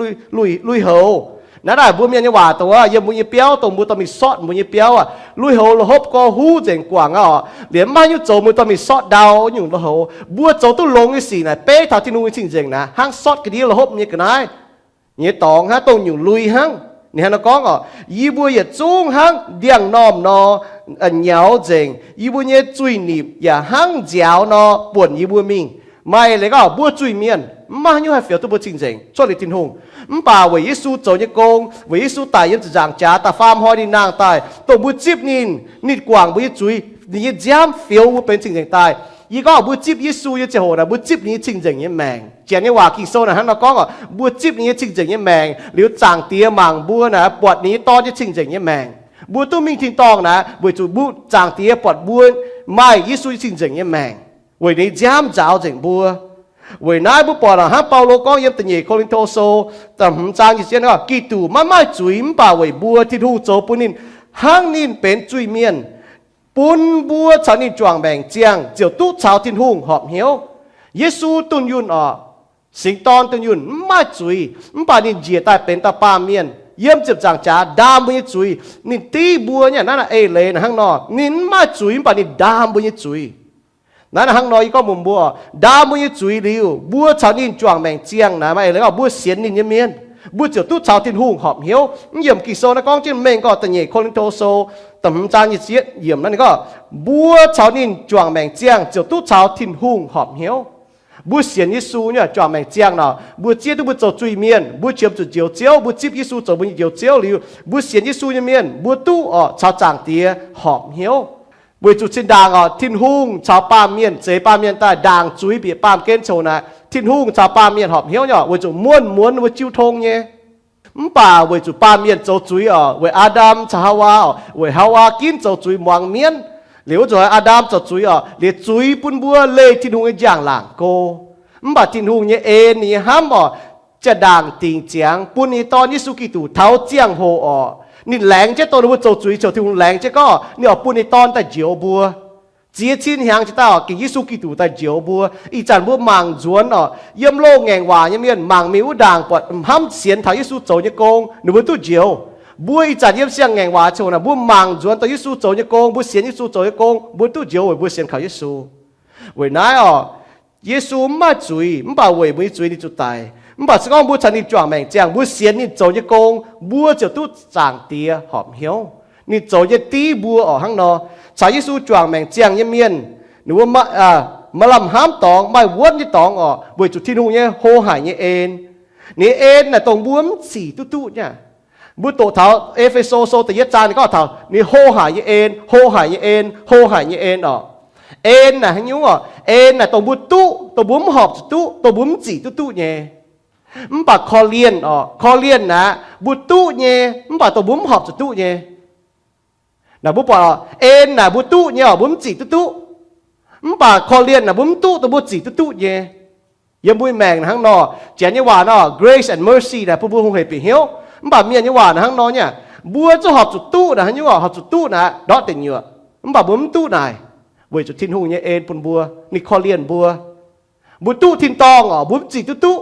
lui-houx. Naaiv daaih mbuo mienh nyei waac dongh wuov, yiem mbuo nyei biauv dongh mbuo dorh mingh sortv mbuo nyei biauv aqv, lui-houx la'hopv gorx huv nzengc guangc aqv orqc. Liemh maiv nyungc zoux mbuo dorh mingh sortv ndau nyungc lui-houx. Mbuo zoux duqv longx nyei sic naaic beiv taux Tin-Hungh nyei cing-nzengc naaic hnangv sortv ga'ndiev la'hopv nyei ga'naaiv nyei dorngx hnangv, dongh nyungc lui hnangv. Ninh hnangv nor gorngv orqc, yie mbuo yietc zungv hnangv ndiangx-normh nor nyaux nzengc. Yie mbuo nyei zuiz-nipc yaac hnangv nziaaux nor buonc yie mbuo mingh. Maaih leiz gorngv mbuo zuiz mienh mv maaih haaix nyungc haih fioux duqv mbuo cing-nzengc cuotv liuz Tin-Hungh. Mv baac weic Yesu zoux nyei gong, weic Yesu daic yiem ziepc nzaangc jaax daaih faam hnoi ninh nangh daaih dongh mbuo zipv ninh, ninh guangc mbuo nyei zuiz, ninh nyei nziaamv fioux mbuo benx cing-nzengc daaih. Yie gorngv mbuo zipv Yesu nyei ziangh hoc naaic, mbuo zipv ninh nyei cing-nzengc nyei maengc. Janx nyei waac Ging-Sou naaic hnangv nor gorngv orqc, mbuo zipv ninh nyei cing-nzengc nyei maengc liuz, Zaangc Diex mangc mbuo naaic buatc ninh nyei Dorn nyei cing-nzengc nyei maengc. Mbuo duqv mingh tin-dorngh naaic weic zuqc mbuo, Zaangc Diex buatc mbuo maaih Yesu nyei cing-nzengc nyei maengc, weic ninh nziaamv nzaaux nzengc mbuo. Weic naaiv mbuo buatc hnangv Baulo gorngv yiem da'nyeic Ko^lin^to Sou da'hmz zaang nyei sieqv, Giduc maiv maaih zuiz, mv baac weic mbuo Tin-Hungh zoux bun ninh hnangv ninh benx zuiz-mienh, bun mbuo caux ninh juangc maengc ziangh ziouc duqv caux Tin-Hungh horpc hnyouv. Yesu dunh yunh orqc, Singx Dorn dunh yunh, mv maaih zuiz, mv baac ninh njiec daaih benx dauh baamh mienh yiem ziepc nzaangc jaax ndaam mbuo nyei zuiz. Ninh div mbuo nyei naaiv naaic eix leiz naaic hnangv nor, ninh mv maaih zuiz mv baac ninh ndaam mbuo nyei zuiz. Naaiv naaic hnangv nor yie gorngv mbuox mbuo, ndaam mbuo nyei zuiz liuz, mbuo caux ninh juangc maengc ziangh naaic maaih eix leiz gorngv mbuo sienx ninh nyei mienh, mbuo ziouc duqv caux Tin-Hungh horpc hnyouv. Mv yiemc Ging-Sou naaiv gorngv jienv mengh gorngv da'nyeic Ko^lin^to Sou da'hmz zaang nyei sieqv yiemc naaiv ninh gorngv, mbuo caux ninh juangc maengc ziangh ziouc duqv caux Tin-Hungh horpc hnyouv. Mbuo sienx Yesu nyei juangc maengc ziangh nor, mbuo zieqv duqv mbuo zoux zuiz-mienh, mbuo qiemx zuqc Njoux Ziouv, mbuo zipv Yesu zoux mbuo nyei Njoux Ziouv liuz, mbuo sienx Yesu nyei mienh mbuo duqv orqc caux Zaangc Diex horpc hnyouv. Weic zuqc zinh ndaangc orqc, Tin-Hungh caux baamh mienh, zeix baamh mienh daaih ndaangc zuiz bieqc baamh gen ziangh hoc naaic, Tin-Hungh caux baamh mienh horpc hnyouv nyei orqc, weic zuqc muonh muonz mbuo jiu tong nyei. Mv baac weic zuqc baamh mienh zoux zuiz orqc, weic Aa^ndam caux Haawaa orqc, weic Haawaa ginv zoux zuiz muangx mienv. Liuz wuov nzunc Aa^ndam zoux zuiz orqc, liuz zuiz bun mbuo leih Tin-Hungh nyei njang-laangc go. Mv baac Tin-Hungh nyei en, ninh nyei hnamv orqc, jaa-ndaangc dingc ziangx bun ninh nyei Dorn Yesu Giduc taux ziangh hoc orqc, ninh laengz jienv dongh ninh mbuo zoux zuiz ziouc Tin-Hungh laengz jienv gorngv ninh oix bun ninh Dorn daaih njoux mbuo. Ziex cin hnyangx jiex daaih orqc, gengh Yesu Giduc daaih njoux mbuo. Ih zanc mbuo mangc nzuonx orqc, yiem loz-ngaengc waac nyei mienh mangc mingh wuov ndaangc buatc hnamv sienx taux Yesu zoux nyei gong, ninh mbuo duqv njoux. Mbuo ih zanc yiem siang-ngaengc waac ziangh hoc naaic, mbuo mangc nzuonx dongh Yesu zoux nyei gong, mbuo sienx Yesu zoux nyei gong, mbuo duqv njoux weic mbuo sienx kaux Yesu. Weic naaiv orqc, Yesu mv maaih zuiz, mv baac weic mbuo nyei zuiz ninh zuqc daic. Mv baac se gorngv mbuo caux ninh juangc maengc ziangh, mbuo sienx ninh zoux nyei gong, mbuo ziouc duqv Zaangc Diex horpc hnyouv. Ninh zoux nyei div mbuo orqc hnangv nor. Caux Yesu juangc maengc ziangh nyei mienh, ninh mbuo maaih lamh hnamv dorngx, maaih wuonv nyei dorngx orqc, weic zuqc Tin-Hungh nyei hlo haic nyei en. Ninh nyei en naaic dongh mbuo mv zic duqv duqv nyei aqv. Mbuo doqc taux E^fe^so Sou da'yietv zaang ninh gorngv taux ninh hlo haic nyei en, hlo haic nyei en, hlo haic nyei en orqc. En naaic haaix nyungc orqc? En naaic dongh mbuo duqv, dongh mbuo mv horpc zuqc duqv, dongh mbuo mv zic duqv duqv nyei. Mv baac korv-lienh orqc, korv-lienh naaic mbuo duqv nyei, mv baac dongh mbuo mv horpc zuqc duqv nyei. Naaic mbuo buatc orqc, en naaic mbuo duqv nyei orqc, mbuo mv zic duqv duqv. Mv baac korv-lienh naaic mbuo mv duqv dongh mbuo zic duqv duqv nyei. Yiem mbuo nyei maengc hnangv nor, Janx nyei waac nor, grace and mercy naaic bun mbuo hungh hec bieqc hnyouv. Mv baac mienh nyei waac naaic hnangv nor nyei, mbuo zungv horpc zuqc duqv naaic haaix nyungc orqc? Horpc zuqc duqv naaic ndortv deic nyuoqc, mv baac mbuo mv duqv naaic, weic zuqc Tin-Hungh nyei en bun mbuo, ninh korv-lienh mbuo. Mbuo duqv tin-dorngh orqc, mbuo mv zic duqv duqv,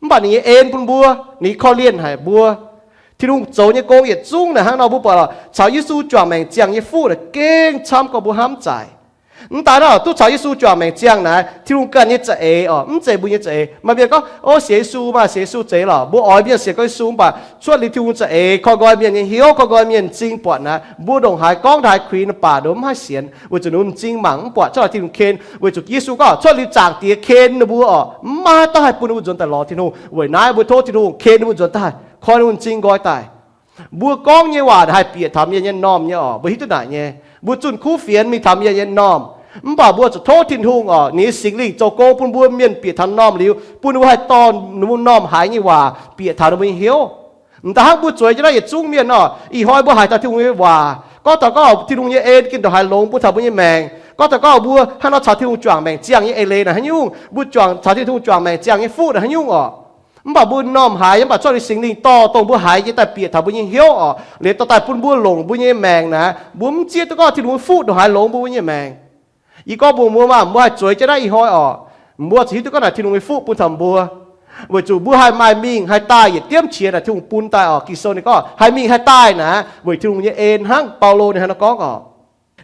mv baac ninh nyei en bun mbuo, ninh korv-lienh haic mbuo. Tin-Hungh zoux nyei gong yietc zungv naaic hnangv nor mbuo buatc orqc, caux Yesu juangc maengc ziangh nyei fuqv naaic gengh camv gorx mbuo hnamv zaaic. Mv daaih nor, duqv caux Yesu juangc maengc ziangh naaic, Tin-Hungh ganh nyei za'eix orqc, mv zeiz mbuo nyei za'eix. Maaih mienh gorngv, o, sienx Yesu maah, sienx Yesu zeiz lorqc. Mbuo oix mienh sienx gorngv Yesu mv baac cuotv liuz Tin-Hungh za'eix, koi nqoi mienh nyei hnyouv, koi nqoi mienh m'zing buatc naaic, mbuo ndongc haaix gorngv ndongc haaix kuinx, mv baac ninh mbuo mv haih sienx, weic zuqc ninh mbuo m'zing mangc mv buatc cuotv Tin-Hungh ken, weic zuqc Yesu gorngv cuotv liuz Zaangc Diex ken ninh mbuo orqc, mv maaih dauh haih bun ninh mbuo nzuonx daaih lorz Tin-Hungh. Weic naaiv mbuo tov Tin-Hungh ken ninh mbuo nzuonx daaih, koi ninh mbuo m'zing nqoi daaih. Mbuo gorngv nyei waac haih bieqc taux mienh nyei m'normh nyei orqc, mbuo hiuv duqv naaic nyei. Mbuo zunh kuv fienx mingh taux mienh nyei m'normh, mv baac mbuo zuqc tov Tin-Hungh orqc, ninh nyei Singx Lingh zoux gong bun mbuo mienh bieqc taux m'normh liuz, bun ninh mbuo haih dorh ninh mbuo m'normh haiz nyei waac bieqc taux ninh mbuo nyei hnyouv. M'daaih hnangv mbuo zueiz jienv naaiv yietc zungv mienh orqc, ih hnoi mbuo haiz taux Tin-Hungh nyei waac, gorngv taux gorngv Tin-Hungh nyei en ginv ndongc haaix longx bun taux mbuo nyei maengc, gorngv taux gorngv mbuo hnangv nor caux Tin-Hungh juangc maengc ziangh nyei eix leiz naaic haaix nyungc, mbuo juangc, caux Tin-Hungh juangc maengc ziangh nyei fuqv naaic haaix nyungc orqc. Mv baac mbuo m'normh haiz nyei, mv baac cuotv liuz Singx Lingh dorh dongh mbuo haiz nyei daaih bieqc taux mbuo nyei hnyouv orqc, liuz dorh daaih bun mbuo longc mbuo nyei maengc naaic, mbuo mv zieqv duqv gorngv Tin-Hungh nyei fuqv ndongc haaix longx mbuo nyei maengc. Yie gorngv mbuox mbuo maah, mbuo haih zueiz jienv naaiv ih hnoi orqc, mbuo zuqc hiuv duqv gorngv naaic Tin-Hungh nyei fuqv bun taux mbuo, weic zuqc mbuo haih maaih mingh haih daaih yietc diemv qiex naaic Tin-Hungh bun daaih orqc. Ging-Sou ninh gorngv haih mingh haih daaih naaic weic Tin-Hungh nyei en hnangv. Baulo ninh hnangv nor gorngv orqc.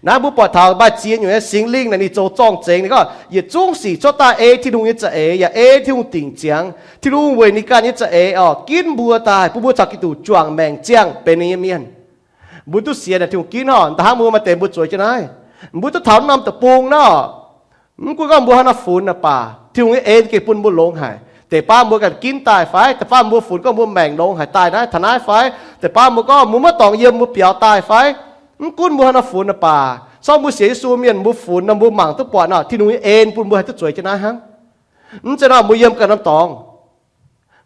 Naaiv mbuo buatc taux maaih ziex nyungc nyei Singx Lingh naaic ninh zoux zorng-zengx. Ninh gorngv yietc zungv sic cuotv daaih ei Tin-Hungh nyei za'eix yaac ei Tin-Hungh dingc ziangx. Tin-Hungh weic ninh ganh nyei za'eix orqc ginv mbuo daaih bun mbuo caux Giduc juangc maengc ziangh benx ninh nyei mienh. Mbuo duqv sienx naaic Tin-Hungh ginv orqc. Da'hnangv mbuo maaih deix mbuo zueiz jienv naaiv, mbuo duqv taux norm deic-bung nor, mv gunv gorngv mbuo haaix nor funx naaic baac Tin-Hungh nyei en gengh bun mbuo longx haic. Deix baav mbuo ganh ginv daaih fai, deix baav mbuo funx gorngv mbuo maengc longx haic daaih naaiv taux naaiv fai, deix baav mbuo gorngv mbuo maiv dorngx yiem mbuo biaux daaih fai, mv gunv mbuo haaix nor funx naaic baac, corc mbuo sienx Yesu mienh mbuo funx nor mbuo mangc duqv buatc nor Tin-Hungh nyei en bun mbuo haih duqv zueiz jienv naaiv hnangv. Mv zeiz nor mbuo yiem ganh norm dorngx.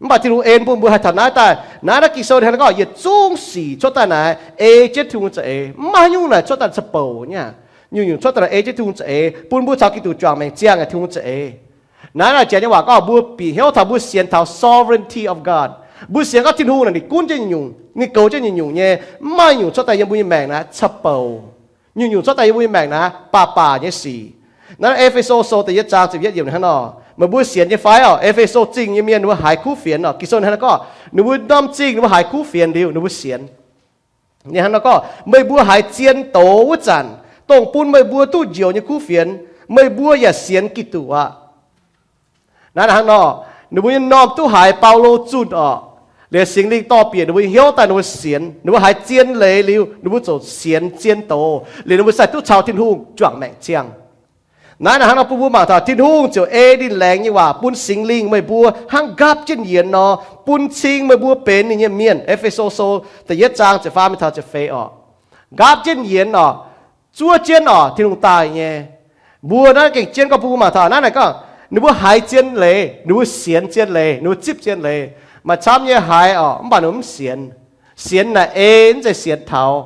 Mv baac Tin-Hungh en bun mbuo haih taux naaiv daaih. Naaiv naaiv Ging-Sou ninh hnangv nor gorngv yietc zungv sic cuotv daaih naaic ei jienv Tin-Hungh za'eix. Mv maaih haaix nyungc naaic cuotv daaih ca'bouc nyei aqv. Nyungc-nyungc cuotv daaih ei jienv Tin-Hungh za'eix, bun mbuo caux Giduc juangc maengc ziangh Tin-Hungh za'eix. Naaiv naaic janx nyei waac gorngv mbuo bieqc hnyouv taux, mbuo sienx taux sovereignty of God. Mbuo sienx gorngv Tin-Hungh naaic ninh gunv jienv nyungc-nyungc, ninh goux jienv nyungc-nyungc nyei. Mv maaih nyungc cuotv daaih yiem mbuo nyei maengc naaic ca'bouc. Nyungc-nyungc cuotv daaih yiem mbuo nyei maengc naaic baac-baac nyei sic. Naaiv E^fe^so Sou da'yietv zaang ziepc yietv yiemc hnangv nor, meih mbuo sienx nyei fai orqc? E^fe^so Zingh nyei mienh ninh mbuo haiz kuv fienx orqc. Ging-Sou hnangv nor gorngv ninh mbuo norm zingh ninh mbuo haiz kuv fienx liuz ninh mbuo sienx. Ninh hnangv nor gorngv meih mbuo haiz zien doz wuov zanc, dongh bun meih mbuo duqv njoux nyei kuv fienx, meih mbuo yaac sienx Giduc aqv. Naaiv hnangv nor, ninh mbuo nyei m'normh duqv haiz Baulo zunh orqc, liuz Singx Lingh dorh bieqc ninh mbuo nyei hnyouv daaih ninh mbuo sienx. Ninh mbuo haiz zien leiz liuz ninh mbuo ziouc sienx zien doz liuz ninh mbuo sai duqv caux Tin-Hungh juangc maengc ziangh. Naaiv naaic hnangv nor bun mbuo mangc taux Tin-Hungh ziouc ei ninh laengz nyei waac bun Singx Lingh meih mbuo hnangv nqaapv jienv yienx nor, bun cing meih mbuo benx ninh nyei mienh. E^fe^so Sou da'yietv zaang ziepc faam mingh taux ziepc feix orqc. Nqaapv jienv yienx orqc, zuov jienv orqc, Tin-Hungh daaih nyei. Mbuo naaiv gengh jienv gorngv bun mbuo mangc taux naaiv naaic gorngv ninh mbuo haiz zien leiz, ninh mbuo sienx zien leiz, ninh mbuo zipv zien leiz. Maaih camv nyei haiz orqc, mv baac ninh mbuo mv sienx. Sienx naaic ei, mv zeiz sienx taux.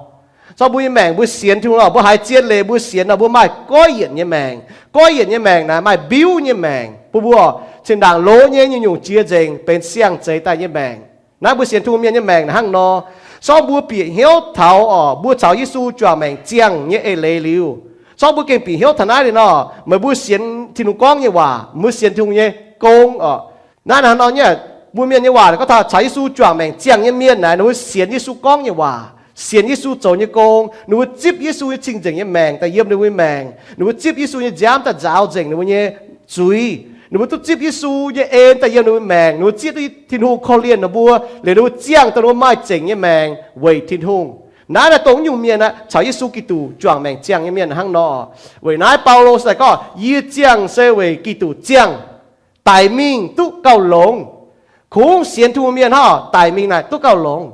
Corc mbuo nyei maengc mbuo sienx Tin-Hungh nor, mbuo haiz zien leiz mbuo sienx nor, mbuo maaih goiv yienc nyei maengc. Goiv yienc nyei maengc naaic maaih mbiuv nyei maengc bun mbuo, zinh ndaangc loz nyei nyungc-nyungc jiex nzengc benx siang-zeix daaih nyei maengc. Naaiv mbuo sienx Tin-Hungh mienh nyei maengc naaic hnangv nor. Corc mbuo bieqc hnyouv taux orqc, mbuo caux Yesu juangc maengc ziangh nyei eix leiz liuz, corc mbuo gengh bieqc hnyouv taux naaiv liuz nor, meih mbuo sienx Tin-Hungh gorngv nyei waac, mbuo sienx Tin-Hungh nyei gong orqc. Naaiv hnangv nor nyei, mbuo mienh nyei waac gorngv taux caux Yesu juangc maengc ziangh nyei mienh naaic, ninh mbuo sienx Yesu gorngv nyei waac, sienx Yesu zoux nyei gong, ninh mbuo zipv Yesu nyei cing-nzengc nyei maengc daaih yiem ninh mbuo nyei maengc, ninh mbuo zipv Yesu nyei nziaamv daaih nzaaux nzengc ninh mbuo nyei zuiz, ninh mbuo duqv zipv Yesu nyei en daaih yiem ninh mbuo maengc, ninh mbuo zieqv duqv Tin-Hungh korv-lienh ninh mbuo, liuz ninh mbuo ziangh dongh ninh mbuo maaih zengc nyei maengc weic Tin-Hungh. Naaiv naaic dongh nyungc mienh aqv, caux Yesu Giduc juangc maengc ziangh nyei mienh hnangv nor. Weic naaiv Baulo se daaih gorngv, yie ziangh se weic Giduc ziangh, daic mingh duqv gauh longx. Kungx sienx Tin-Hungh mienh hnangv, daic mingh naaic duqv gauh longx,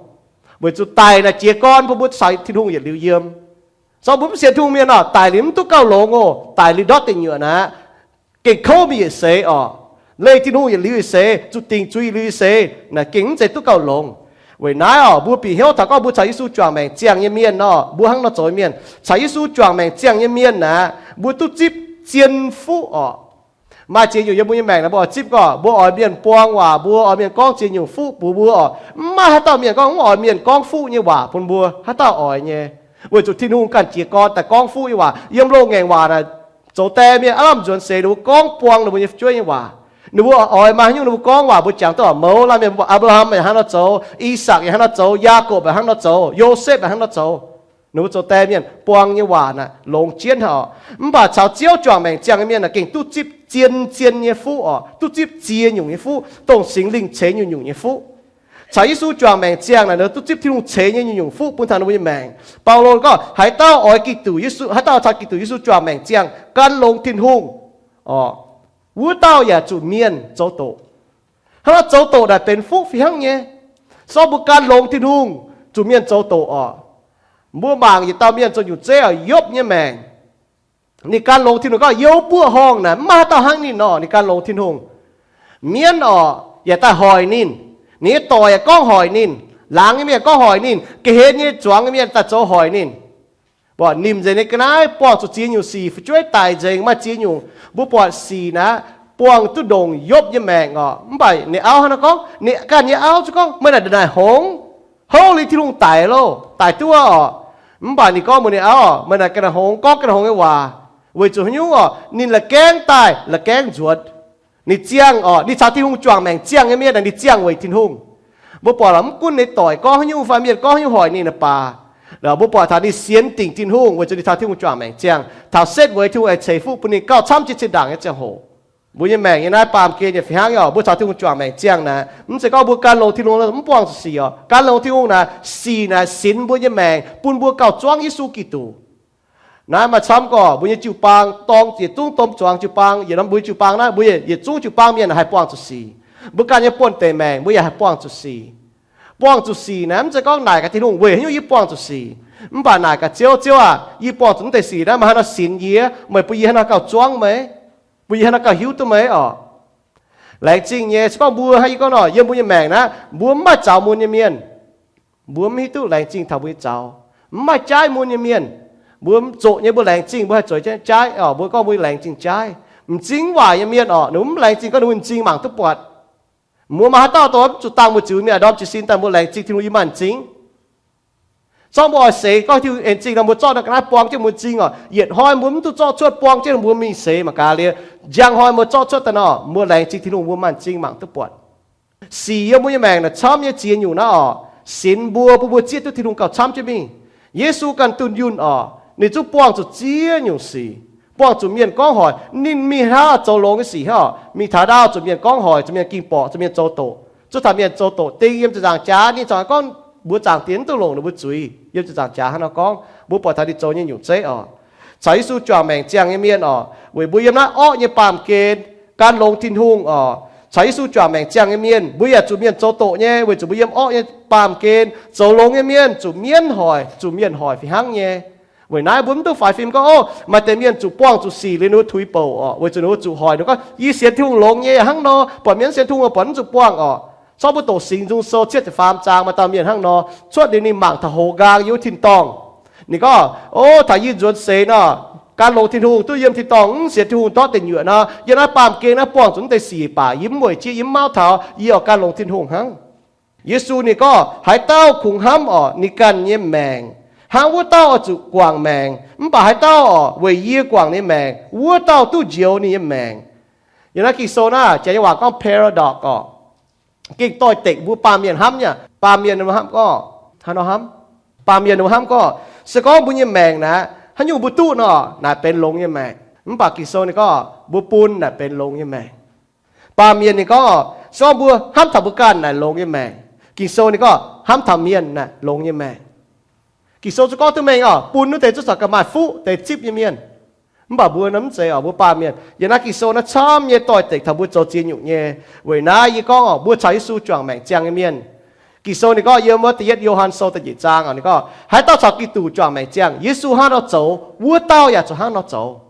weic zuqc daic naaic jiez gorn bun mbuo caux Tin-Hungh yietc liuz yiem. Zorqv mbuo mv sienx Tin-Hungh mienh orqc, daic liuz mv duqv gauh longx oc. Daic liuz ndortv deic nyuoqc naaic, gengh kouv mingh yietc seix orqc. Leih Tin-Hungh yietc liuz yietc seix, zuqc dingc zuiz yietc liuz yietc seix naaic, gengh mv zeiz duqv gauh longx. Weic naaiv orqc, mbuo bieqc hnyouv taux gorngv mbuo caux Yesu juangc maengc ziangh nyei mienh nor, mbuo hnangv nor zoux mienh. Caux Yesu juangc maengc ziangh nyei mienh naaic, mbuo duqv zipv zien fuqv orqc. Maaih ziex nyungc yiem mbuo nyei maengc naaic, mbuo oix zipv gorngv mbuo oix mienh buang waac mbuo, oix mienh gorngv ziex nyungc fuqv bun mbuo orqc. Mv maaih haaix dauh mienh gorngv mv oix mienh gorngv fuqv nyei waac bun mbuo, haaix dauh oix nyei. Weic zuqc Tin-Hungh ganh jiez gorn daaih gorngv fuqv nyei waac. Yiem loz-ngaengc waac naaic, zoux die mienh aav lamh nzuonx seix ninh mbuo gorngv buang ninh mbuo nyei fu'jueiv nyei waac. Ninh mbuo oix maaih haaix nyungc ninh mbuo gorngv waac, mbuo jangx duqv oix mouz laanh mienh, Apc^laa^ham yaac hnangv nor zoux, I^sakc yaac hnangv nor zoux, Yaagorpc yaac hnangv nor zoux, Yosepv yaac hnangv nor zoux. Ninh mbuo zoux die mienh buang nyei waac naaic longx jienv haic orqc. Mv baac caux Ziouv juangc maengc ziangh nyei mienh naaic gengh duqv zipv zien-zien nyei fuqv orqc, duqv zipv ziex nyungc nyei fuqv, dongh Singx Lingh ceix nyungc-nyungc nyei fuqv. Caux Yesu juangc maengc ziangh naaic, ninh duqv zipv Tin-Hungh ceix nyei nyungc-nyungc fuqv bun taux ninh mbuo nyei maengc. Baulo gorngv, haaix dauh oix Giduc Yesu, haaix dauh caux Giduc Yesu juangc maengc ziangh, gan longx Tin-Hungh orqc, wuov dauh yaac zuqc mienh zoux doqc. Hnangv nor zoux doqc naaic benx fuqv fih hnangv nyei. Sorng mbuo gan longx Tin-Hungh, zuqc mienh zoux doqc orqc. Mbuo mangc yietc dauh mienh zoux nyungc zeiv orqc, Yopv nyei maengc. Ninh gan longx Tin-Hungh gorngv, yiem buoqv horngh naaic mv maaih haaix dauh hnangv ninh orqc. Ninh gan longx Tin-Hungh. Mienv orqc yaac daaih hoic ninh. Ninh nyei dorc yaac gorngv hoic ninh. Laangz nyei mienh gorngv hoic ninh. Ga'hlen nyei zuangx nyei mienh daaih zoux hoic ninh. Mbuo nimc nzengc ninh ga'naaiv buangh zuqc ziex nyungc sic, fu'jueiv daic nzengc, maaih ziex nyungc. Mbuo buatc sic naaic buangh duqv ndongc Yopv nyei maengc orqc. Mv baac ninh auv hnangv nor gorngv, ninh ganh nyei auv zuqc gorngv, meih naaic ndongc naaic hngongx, houv liuz Tin-Hungh daic loh, daic duqv orqc. Mv baac ninh gorngv mbuox ninh auv, meih naaic ganh naaic hngongx, gorngv ganh naaic hngongx nyei waac, weic zuqc haaix nyungc orqc, ninh la'gaengv daaih la'gaengv nzuonx. Ninh ziangh orqc, ninh caux Tin-Hungh juangc maengc ziangh nyei mienh naaic, ninh ziangh weic Tin-Hungh. Mbuo buatc lorqc, mv gunv ninh doic gorngv haaix nyungc fai mienh gorngv haaix nyungc hoic ninh naaic baac, mbuo buatc taux ninh sienx dingc Tin-Hungh weic zuqc ninh caux Tin-Hungh juangc maengc ziangh. Taux setv mueiz Tin-Hungh aengx ceix fuqv bun ninh gauh camv jienv zinh ndaangc nyei ziangh hoc. Mbuo nyei maengc nyei naaiv baamh gen yaac fih hnangv nyei orqc, mbuo caux Tin-Hungh juangc maengc ziangh naaic, mv zeiz gorngv mbuo gan longx Tin-Hungh mv buangh zuqc sic orqc. Gan longx Tin-Hungh naaic, sic naaic sinx mbuo nyei maengc, bun mbuo gauh zuangv Yesu Giduc. Naaiv maaih camv gorqv mbuo nyei jiu-baang, dorng yietc zungv domh zuangx jiu-baang, yietc norm mbuo nyei jiu-baang naaiv, mbuo yietc zungv jiu-baang mienh haih buangh zuqc sic. Mbuo ganh nyei buonv-deic maengc mbuo yaac haih buangh zuqc sic. Buangh zuqc sic naaiv mv zeiz gorngv naaic gaax Tin-Hungh, weic haaix nyungc yie buangh zuqc sic? Mv baac naaic gaax Ziouv, Ziouv aah! Yie buangh zuqc naaiv deix sic naaiv, meih haaix nor sinx yie? Meih bun yie haaix nor gauh zuangv meih? Bun yie haaix nor gauh hiuv duqv meih orqc? Laengz zingh nyei, se gorngv mbuo hnangv yie gorngv nor, yiem mbuo nyei maengc naaiv, mbuo mv maaih zaux mun nyei mienh, mbuo mv hiuv duqv laengz zingh taux mbuo nyei zaux. Mv maaih jaaiv mun nyei mienh, mbuo zoqc nyei mbuo laengz zingh, mbuo haih zueiz jaaiv orqc, mbuo gorngv mbuo laengz zingh jaaiv. M'zing waaic nyei mienh orqc, ninh mbuo mv laengz zingh gorngv ninh mbuo m'zing mangc duqv buatc. Mbuo maaih haaix dauh dongh mv zuqc dangh mbuo ziux mienh, ndorm jiez sin daaih mbuo laengz zingh Tin-Hungh, yie maaih m'zing. Zorqv mbuo oix seix gorngv Tin-Hungh en zingh nor, mbuo zorqv nor ga'naaiv buang jienv mbuo m'zing orqc. Yietc hnoi mbuo mv duqv zorqv cuotv buang jienv mbuo mingh seix mangc gaax liuz, njang hnoi mbuo zorqv cuotv daaih nor, mbuo laengz zingh Tin-Hungh, mbuo maaih m'zing mangc duqv buatc. Sic yiem mbuo nyei maengc naaic camv nyei ziex nyungc naaiv orqc, sinx mbuo, bun mbuo zieqv duqv Tin-Hungh gauh camv jienv mingh. Yesu ganh dunh yunh orqc, ninh zungv buangh zuqc ziex nyungc sic, buangh zuqc mienh gorngv hoic ninh mingh hnangv zoux longx nyei sic hnangv orqc, mingh taux ndaauv zuqc mienh gorngv hoic, zuqc mienh ging borqc, zuqc mienh zoux doqc, zuqc taux mienh zoux doqc ding yiem ziepc nzaangc jaax, ninh corc gorngv mbuox zaangc diex mv duqv longc ninh mbuo zuiz. Yiem ziepc nzaangc jaax hnangv nor gorngv, mbuo buatc taux ninh zoux nyei nyungc zeiv orqc. Caux Yesu juangc maengc ziangh nyei mienh orqc, weic mbuo yiem naaiv orqv nyei baamh gen gan longx Tin-Hungh orqc. Caux Yesu juangc maengc ziangh nyei mienh, mbuo yaac zuqc mienh zoux doqc nyei, weic zuqc mbuo yiem orqv nyei baamh gen. Zoux longx nyei mienh zuqc mienv hoic, zuqc mienh hoic fih hnangv nyei. Weic naaiv mbuo mv duqv faix fim gorngv, ov, maaih deix mienh zuqc buangh zuqc sic liuz ninh mbuo tuix bouc orqc, weic zuqc ninh mbuo zuqc hoic, ninh gorngv, yie sienx Tin-Hungh longx nyei hnangv nor, buatc mienh sienx Tin-Hungh buatc mv zuqc buangh orqc. Corc mbuo doqc Singx Nzung Sou cietv ziepc faam zaang maaih dauh mienh hnangv nor, cuotv liuz ninh mangc taux hoz nqaang yiem wuov tin-dorngh. Ninh gorngv, ov, taux yie nzuonx seix nor, gan longx Tin-Hungh, duqv yiem tin-dorngh mv sienx Tin-Hungh ndortv deic nyuoqc nor, yiem naaiv baamh gen naaiv buangh zuqc mv deix sic baac yie mv weic jieqv, yie mv mauv taux, yie oix gan longx Tin-Hungh hnangv. Yesu ninh gorngv, haaix dauh kungx hnamv orqc ninh ganh nyei maengc, hnangv wuov dauh oix zuqc guangc maengc. Mv baac haaix dauh orqc weic yie guangc ninh maengc, wuov dauh duqv njoux ninh nyei maengc. Yiem naaiv Ging-Sou naaiv jaax nyei waac gorngv paradox orqc. Gengh doix-dekc mbuo baamh mienh hnamv nyei. Baamh mienh hnamv gorngv, hnangv nor hnamv, baamh mienh hnamv gorngv, se gorngv mbuo nyei maengc naaic, haaix nyungc mbuo duqv nor, naaic benx longx nyei maengc. Mv baac Ging-Sou ninh gorngv mbuo bun naaic benx longx nyei maengc. Baamh mienh ninh gorngv, se gorngv mbuo hnamv taux mbuo ganh naaic longx nyei maengc. Ging-Sou ninh gorngv hnamv taux mienh naaic longx nyei maengc. Ging-Sou zuqc gorngv duqv mengh orqc, bun wuov deix zuqc corc gauh maaih fuqv deix zipv nyei mienh. Mv baac mbuo naaiv mv zeiz orqc, mbuo baamh mienh. Yiem naaiv Ging-Sou naaiv camv nyei doix-dekc taux mbuo zoux ziex nyungc nyei. Weic naaiv yie gorngv orqc, mbuo caux Yesu juangc maengc ziangh nyei mienh, Ging-Sou ninh gorngv yiem wuov da'yietv Yo^han Sou da'nyeic zaang, ninh gorngv haaix dauh caux Giduc juangc maengc ziangh, Yesu hnangv nor zoux, wuov dauh yaac zuqc hnangv nor zoux.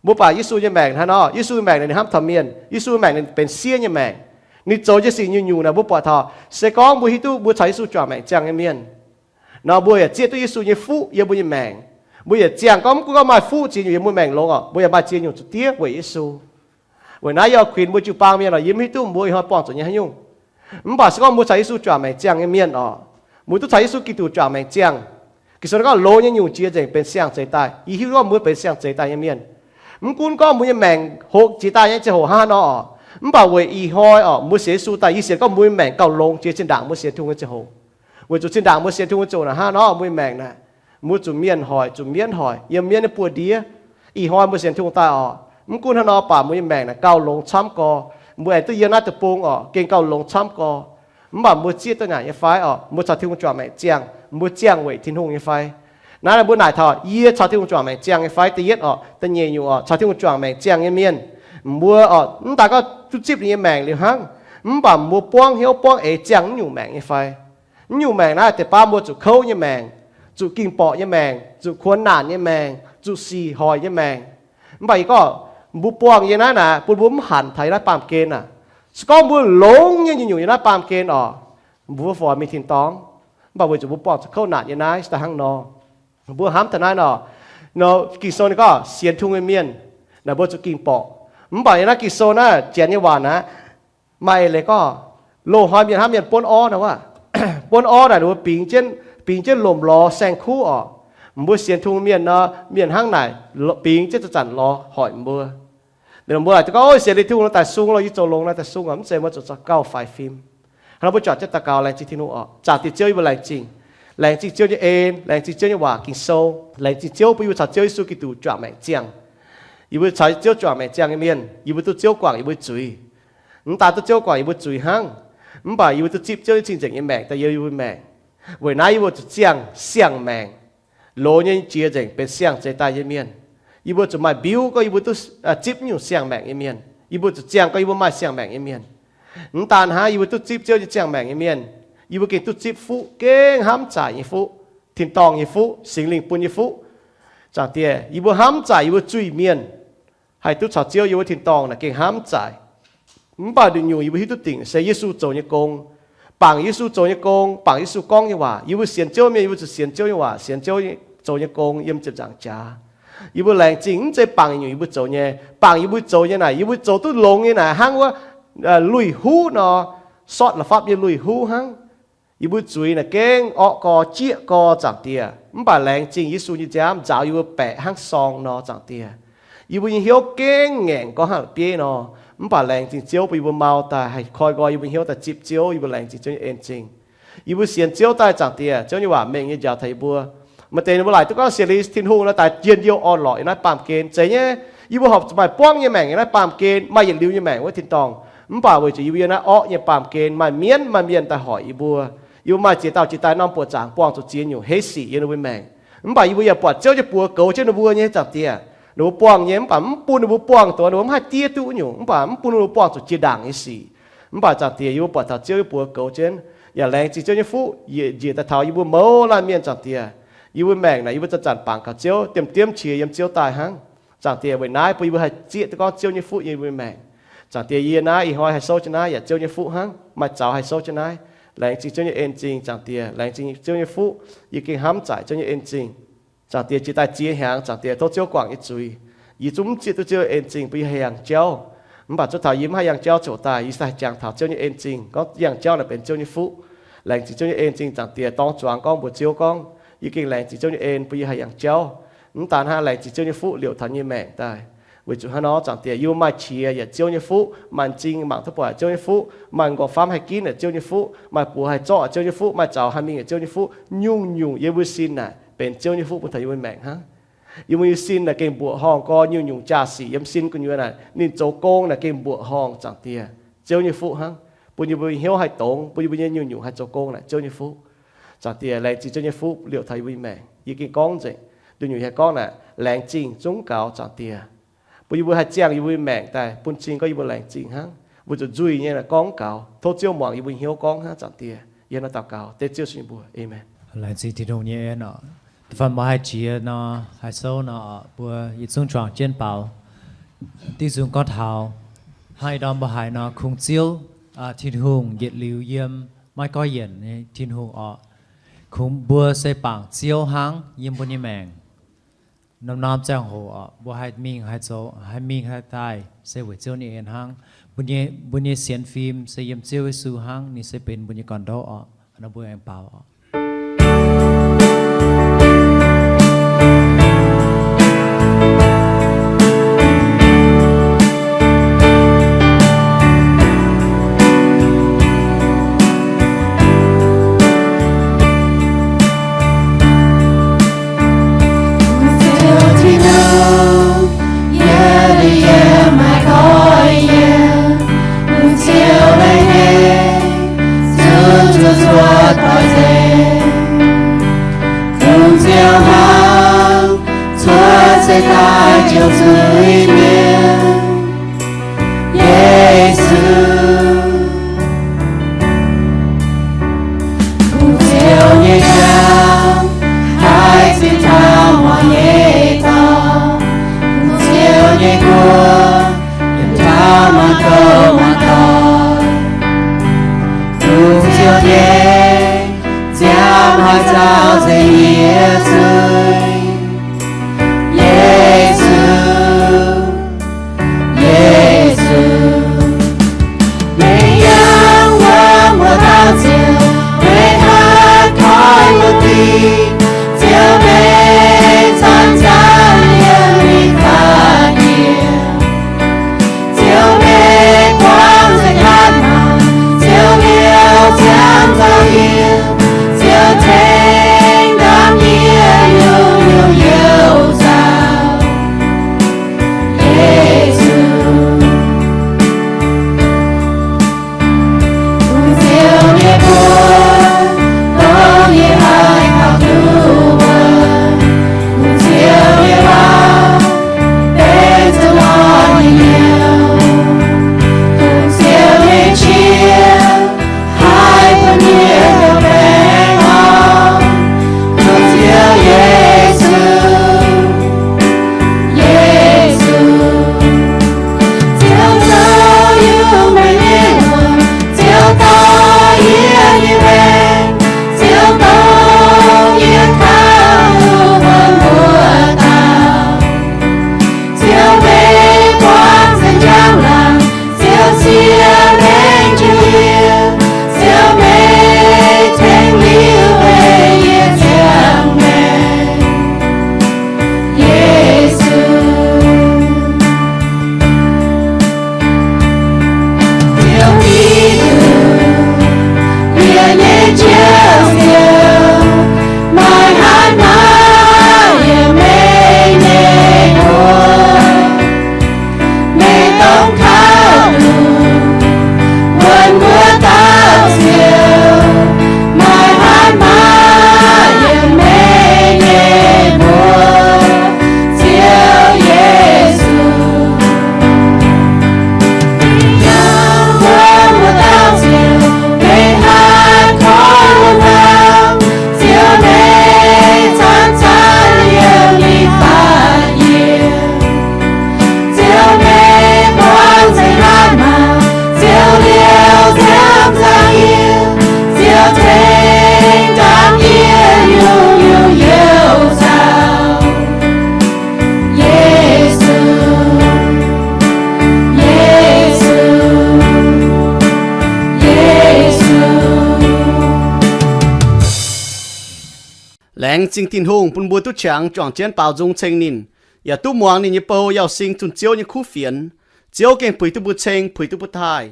Mbuo buatc Yesu nyei maengc hnangv nor, Yesu nyei maengc ninh hnamv taux mienh. Yesu nyei maengc ninh benx siev nyei maengc. Ninh zoux nyei sic nyungc-nyungc naaic mbuo buatc taux, se gorngv mbuo hiuv duqv mbuo caux Yesu juangc maengc ziangh nyei mienh nor, mbuo yaac zieqv duqv Yesu nyei fuqv yiem mbuo nyei maengc. Mbuo yaac ziangh gorngv mv gunv gorngv maaih fuqv ziex nyungc yiem mbuo maengc longx oc, mbuo yaac maaih ziex nyungc zuqc diev weic Yesu. Weic naaiv yie oix kuinx mbuo jiu-baang mienh oc, yie mv hiuv duqv mbuo ih hnoi buangh zuqc nyei haaix nyungc. Mv baac se gorngv mbuo caux Yesu juangc maengc ziangh nyei mienh oc, mbuo duqv caux Yesu Giduc juangc maengc ziangh. Ging-Sou gorngv longx nyei nyungc jiex nzengc benx siang-zeix daaih. Yie hiuv duqv gorngv mbuo benx siang-zeix daaih nyei mienh. Mv gunv gorngv mbuo nyei maengc hoqc jiex daaih nyei ziangh hoc hnangv nor oc, mv baac weic ih hnoi oc mbuo sienx Yesu daaih, yie sienx gorngv mbuo nyei maengc gauh longx jiex zinh ndaangc mbuo sienx Tungh nyei ziangh hoc. Weic zuqc zinh ndaangc mbuo sienx Tungh nyei ziangh hoc naaic hnangv nor, mbuo nyei maengc naaic, mbuo zuqc mienh hoic, zuqc mienv hoic, yiem mienv nyei buoz-ndiev. Ih hnoi mbuo sienx Tungh daaih oc, mv gunv hnangv nor baac mbuo nyei maengc naaic gauh longx camv gorx. Mbuo aengx duqv yiem naaiv deic-bung oc, gengh gauh longx camv gorx. Mv baac mbuo zieqv duqv naaic nyei fai oc, mbuo caux Tin-Hungh juangc maengc ziangh, mbuo ziangh weic Tin-Hungh nyei fai? Naaiv mbuo naaic taux yie caux Tin-Hungh juangc maengc ziangh nyei fai? Da'yietv oc, da'nyeic nyungc oc, caux Tin-Hungh juangc maengc ziangh nyei mienh, mbuo oc mv daaih gorngv duqv zipv ninh nyei maengc liuz hnangv, mv baac mbuo buangv hnyouv buangv eix ziangh naaiv nyungc maengc nyei fai? Naaiv nyungc maengc naaiv deix baav mbuo zuqc kouv nyei maengc, zuqc ging-borqc nyei maengc, zuqc kuonx naanc nyei maengc, zuqc sic hoic nyei maengc. Mv baac yie gorngv, mbuo buangh yiem naaiv naaic bun mbuo mv hanc taux yiem naaiv baamh gen aac. Se gorngv mbuo longx nyei nyungc-nyungc yiem naaiv baamh gen oc, mbuo fih mingh tin-dorngh. Mv baac weic zuqc mbuo buangh zuqc kouv naanc nyei naaiv se daaih hnangv nor. Mbuo hnamv taux naaiv nor, Ging-Sou ninh gorngv sienx Tin-Hungh nyei mienh naaic mbuo zuqc ging-borqc. Mv baac yiem naaiv Ging-Sou naaiv janx nyei waac naaic, maaih eix leiz gorngv, loz-hnoi mienh hnamv mienh buonv orv naaic wuov, buonv orv naaic ninh mbuo bingx jienv, bingx jienv lomc lorz saeng-kuv oc. Mbuo sienx Tin-Hungh mienh nor, mienh hnangv naaic bingx jienv zanc-zanc lorz hoic mbuo. Mbuo laaic gorngv, sienx liuz Tin-Hungh nor daaih sung loh, yie zoux longx nor daaih sung oc, mv zeiz, mbuo zuqc zorqv gauh faix fim. Hnangv nor mbuo juangc jienv daux gaux laengz zingh Tin-Hungh oc. Zaangc Diex Ziouv, yie mbuo laengz zingh, laengz zingh Ziouv nyei en, laengz zingh Ziouv nyei waac Ging-Sou, laengz zingh Ziouv bun yie mbuo caux Ziouv Yesu Giduc juangc maengc ziangh. Yie mbuo caux Ziouv juangc maengc ziangh nyei mienh, yie mbuo duqv Ziouv guangc yie mbuo zuiz. Mv daan duqv Ziouv guangc yie mbuo zuiz hnangv, mv baac yie mbuo duqv zipv Ziouv nyei cing-nzengc nyei maengc daaih yiem yie mbuo maengc. Weic naaiv yie mbuo zuqc ziangh siang-maengc. Loz nyei jiex nzengc benx siang-zeix daaih nyei mienh. Yie mbuo zuqc maaih mbiuv gorngv yie mbuo duqv zipv nyungc siang-maengc nyei mienh. Yie mbuo zuqc ziangh gorngv yie mbuo maaih siang-maengc nyei mienh. Mv daan hnangv, yie mbuo duqv zipv Ziouv nyei ziangh maengc nyei mienh, yie mbuo gengh duqv zipv fuqv, gengh hnamv zaaic nyei fuqv, tin-dorngh nyei fuqv, Singx Lingh bun nyei fuqv. Zaangc Diex, yie mbuo hnamv zaaic yie mbuo zuiz-mienh haih duqv caux Ziouv yiem wuov tin-dorngh naaic gengh hnamv zaaic. Mv baac nduqc nyungc yie mbuo hiuv duqv dingc se Yesu zoux nyei gong, bangc Yesu zoux nyei gong, bangc Yesu gorngv nyei waac. Yie mbuo sienx Ziouv mienh, yie mbuo zuqc sienx Ziouv nyei waac, sienx Ziouv zoux nyei gong yiem ziepc nzaangc jaax. Yie mbuo laengz zingh mv zeiz bangc nyungc yie mbuo zoux nyei. Bangc yie mbuo zoux nyei naaic, yie mbuo zoux duqv longx nyei naaic hnangv wuov lui-huv nor, sortv la'fapv nyei lui-huv hnangv. Yie mbuo zuiz naaic gengh orqv gorx jieqv gorx, Zaangc Diex. Mv baac laengz zingh Yesu nyei nziaamv nzaaux yie mbuo baeqc hnangv sorng nor, Zaangc Diex. Yie mbuo nyei hnyouv gengh ngaengc gorngv hnangv bieiv nor. Mv baac laengz zingh Ziouv bun yie mbuo mau daaih haih koi nqoi yie mbuo hnyouv daaih zipv Ziouv. Yie mbuo laengz zingh Ziouv nyei en-zingh. Yie mbuo sienx Ziouv daaih, Zaangc Diex, Ziouv nyei waac mengh nyei njaaux taux yie mbuo. Maaih deix ninh mbuo laaic duqv gorngv sienx liuz Tin-Hungh nor daaih njien-youh orn-lorqc yiem naaiv baamh gen. Zeiz nyei, yie mbuo horpc zuqc maaih buangv nyei maengc yiem naaiv baamh gen, maaih yietc liuz nyei maengc wuov tin-dorngh. Mv baac weic zuqc yie mbuo yiem naaiv orqv nyei baamh gen maaih mienv maaih mienh daaih hoic yie mbuo. Yie mbuo maaih ziex dauh jiex daaih norm buoqc zaangc buangh zuqc ziex nyungc heiv sic yiem ninh mbuo maengc. Mv baac yie mbuo yaac buatc Ziouv nyei buoz goux jienv ninh mbuo nyei, Zaangc Diex. Ninh mbuo buangh nyei, mv baac mv bun ninh mbuo buangh dongh ninh mbuo mv haih diev duqv nyungc, mv baac mv bun ninh mbuo buangh zuqc jiex ndaangc nyei sic. Mv baac Zaangc Diex, yie mbuo buatc taux Ziouv nyei buoz goux jienv, yaac laengz zingh Ziouv nyei fuqv, njiec daaih taux yie mbuo mouz laanh mienh, Zaangc Diex. Yie mbuo maengc naaic, yie mbuo zanc-zanc bangc gaux Ziouv, diemv-diemv qiex yiem Ziouv daaih hnangv. Zaangc Diex, weic naaiv bun yie mbuo haih zieqv duqv gorngv Ziouv nyei fuqv yiem yie mbuo maengc. Zaangc Diex, yie naaiv ih hnoi haih souv jienv naaiv yaac Ziouv nyei fuqv hnangv, maaih zaux haih souv jienv naaiv. Laengz zingh Ziouv nyei en-zingh, Zaangc Diex, laengz zingh Ziouv nyei fuqv, yie gengh hnamv zaaic Ziouv nyei en-zingh. Zaangc Diex, jiex daaih ziex hnyangx, Zaangc Diex, tov Ziouv guangc yie zuiz. Yie zungv mv zieqv duqv Ziouv nyei en-zingh bun yie haih yangh jauv. Mv baac zuov taux yie mv haih yangh jauv ziouc daaih, yie se haih jangx taux Ziouv nyei en-zingh, gorngv yangh jauv naaic benx Ziouv nyei fuqv. Laengz zingh Ziouv nyei en-zingh, Zaangc Diex, dorng zuangx gorngv mbuox Ziouv gorngv, yie gengh laengz zingh Ziouv nyei en bun yie haih yangh jauv. Mv daan hnangv, laengz zingh Ziouv nyei fuqv liouc taux yie nyei maengc daaih. Weic zuqc hnangv nor, Zaangc Diex, yie mbuo maaih qiex yaac Ziouv nyei fuqv, maaih m'zing mangc duqv buatc Ziouv nyei fuqv, maaih m'nqorngv famv haih ginv yaac Ziouv nyei fuqv, maaih buoz haih zorqv yaac Ziouv nyei fuqv, maaih zaux haih mingh yaac Ziouv nyei fuqv. Nyungc-nyungc yie mbuo sin naaic benx Ziouv nyei fuqv bun taux yie mbuo maengc hnangv. Yie mbuo nyei sin naaic gengh mbuoqc horngh gorx, nyungc-nyungc jaa-sic yiem sin gu'nyuoz naaic ninh zoux gong naaic gengh mbuoqc horngh, Zaangc Diex, Ziouv nyei fuqv hnangv. Bun yie mbuo hnyouv haih dongz, bun yie mbuo nyei nyungc-nyungc haih zoux gong naaic Ziouv nyei fuqv. Zaangc Diex, laengz zingh Ziouv nyei fuqv liouc taux yie mbuo nyei maengc. Yie gengh gorngv nzengc, nduqc nyungc haih gorngv naaic, laengz zingh zungv gaux, Zaangc Diex. Bun yie mbuo haih ziangh yie mbuo nyei maengc daaih bun cing gorngv yie mbuo laengz zingh hnangv. Mbuo zuqc nzuih nyei naaic gorngv gaux. Tov Ziouv muangx yie mbuo hnyouv gorngv hnangv, Zaangc Diex. Yie nor daux gaux dengv Ziouv nyei mbuox. Aamen. Laengz zingh Tin-Hungh nyei en oc. Da'faanh mbuo haih jiex nor, haih souv nor, mbuo yietc zungv juangc jienv baaux. Diuh nzung gorngv taux hnangv ih ndorm mbuo haiz nor, kungx Ziouv, Tin-Hungh yietc liuz yiem maiv goiv yienc nyei Tin-Hungh oc. Kungx mbuo se bangc Ziouv hnangv yiem mbuo nyei maengc. Norm-norm ziangh hoc oc, mbuo haih mingh haih zoux, haih mingh haih daaih se weic Ziouv nyei en hnangv. Mbuo nyei, mbuo nyei sienx fim se yiem Ziouv Yesu hnangv, ninh se benx mbuo nyei gorn-ndoqv oc. Nor mbuo aengx baaux oc. Ziouv Tin-Hungh, yie liuz yiem maiv goiv yienc, bun Ziouv lengh heng zuqc zuqc zuoqv doix nzengc. Kungx Ziouv hnangv cuotv seix daaih jouh zuiz-mienh, Yesu. Kungx Ziouv nyei jauv haih zinh taux morc nyei dorngx, Kungx Ziouv nyei guoqv yietc taux maanc doic maanc doic. Kungx Ziouv nyei ziangh maih zaux nzengc yie zuiz, Yesu. Yesu, meih yangh wuov muoz-doic Ziouv, meih haih koiv wuov dingc, Ziouv meih zanc-zanc yiem mingh faix yie. Ziouv meih buangh nzengc haaix mangc, Ziouv liouh ziangh nzauh yie, Ziouv tengx ndaamv yie nyungc-nyungc youh nzauh. Yesu, Kungx Ziouv nyei mbuox, dongh yie haih kaux duqv wuonv. Kungx Ziouv nyei waac benx zuqc lorh nyei nyouz. Kungx Ziouv nyei qiex haih bun yie hnyouv baengh orn. Kungx Ziouv Yesu, Yesu, Ziouv zoux yungz meih nyei wuonh, Ziouv dorh yie nyei maengc, Ziouv dongh yie kaux wuonx mbuo dauh. Ziouv meih buangh nzengc njang-laangc, Ziouv siev maengc jienv yie, Ziouv meih tengx liuz meih yie ziangh maengc. Yesu, Ziouv Giduc, yie nyei Ziouv, Ziouv, maaih haaix maaih yiem meih nyei mbuox. Meih dongh kaux duqv wuonx mbuo dauh Ziouv, maaih haaix maaih yiem meih nyei mbuox, Ziouv Yesu. Yangh wuov muoz-doic Ziouv, meih haih koiv wuov hnangv, Ziouv meih zanc-zanc yiem mingh faix yie. Ziouv meih buangh nzengc haaix mangc, Ziouv liouh ziangx nzauh yie. Ziouv tengx ndaamv yie nyungc-nyungc youh nzauh. Yesu, Yesu, Yesu. Laengz zingh Tin-Hungh bun mbuo duqv qangx juangc jienv baaux nzung ceng ninh, yaac duqv muangx ninh nyei bou Yauh Sing zunh Ziouv nyei kuv fienx. Ziouv gengh puix duqv mbuo ceng, puix duqv mbuo taaih.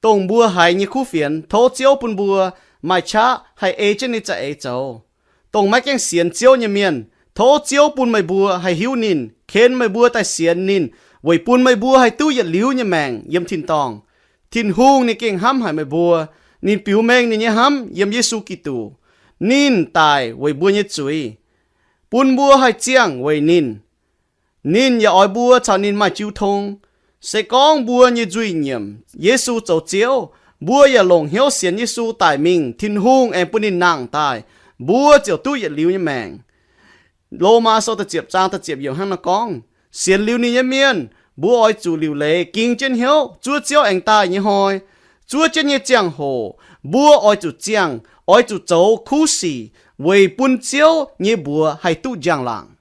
Dongh mbuo haiz nyei kuv fienx, tov Ziouv bun mbuo maaih qaqv haih ei jienv ninh za'eix zoux. Dongh maiv gaengh sienx Ziouv nyei mienh, tov Ziouv bun meih mbuo haih hiuv ninh, ken meih mbuo daaih sienx ninh, weic bun meih mbuo haih duqv yietc liuz nyei maengc yiem tin-dorngh. Tin-Hungh ninh gengh hnamv haic meih mbuo. Ninh biux mengh ninh nyei hnamv yiem Yesu Giduc. Ninh daic weic mbuo nyei zuiz, bun mbuo haih ziangh weic ninh. Ninh yaac oix mbuo caux ninh maaih jiu tong. Se gorngv mbuo nyei nzuih nyiemc Yesu zoux Ziouv, Mbuo yaac longc hnyouv sienx Yesu daic mingh, Tin-Hungh aengx bun ninh nangh daaih, mbuo ziouc duqv yietc liuz nyei maengc. Lomaa Sou da'ziepc zaang da'ziepc yiemc hnangv naaiv gorngv, sienx liuz ninh nyei mienh, mbuo oix zuqc liuc leiz ging jienv hnyouv zuov Ziouv aengx daaih nyei hnoi. Zuov jienv nyei ziangh hoc mbuo oix zuqc ziangh, oix zuqc zoux kuv sic, weic bun Ziouv nyei mbuox haih duqv njang-laangc.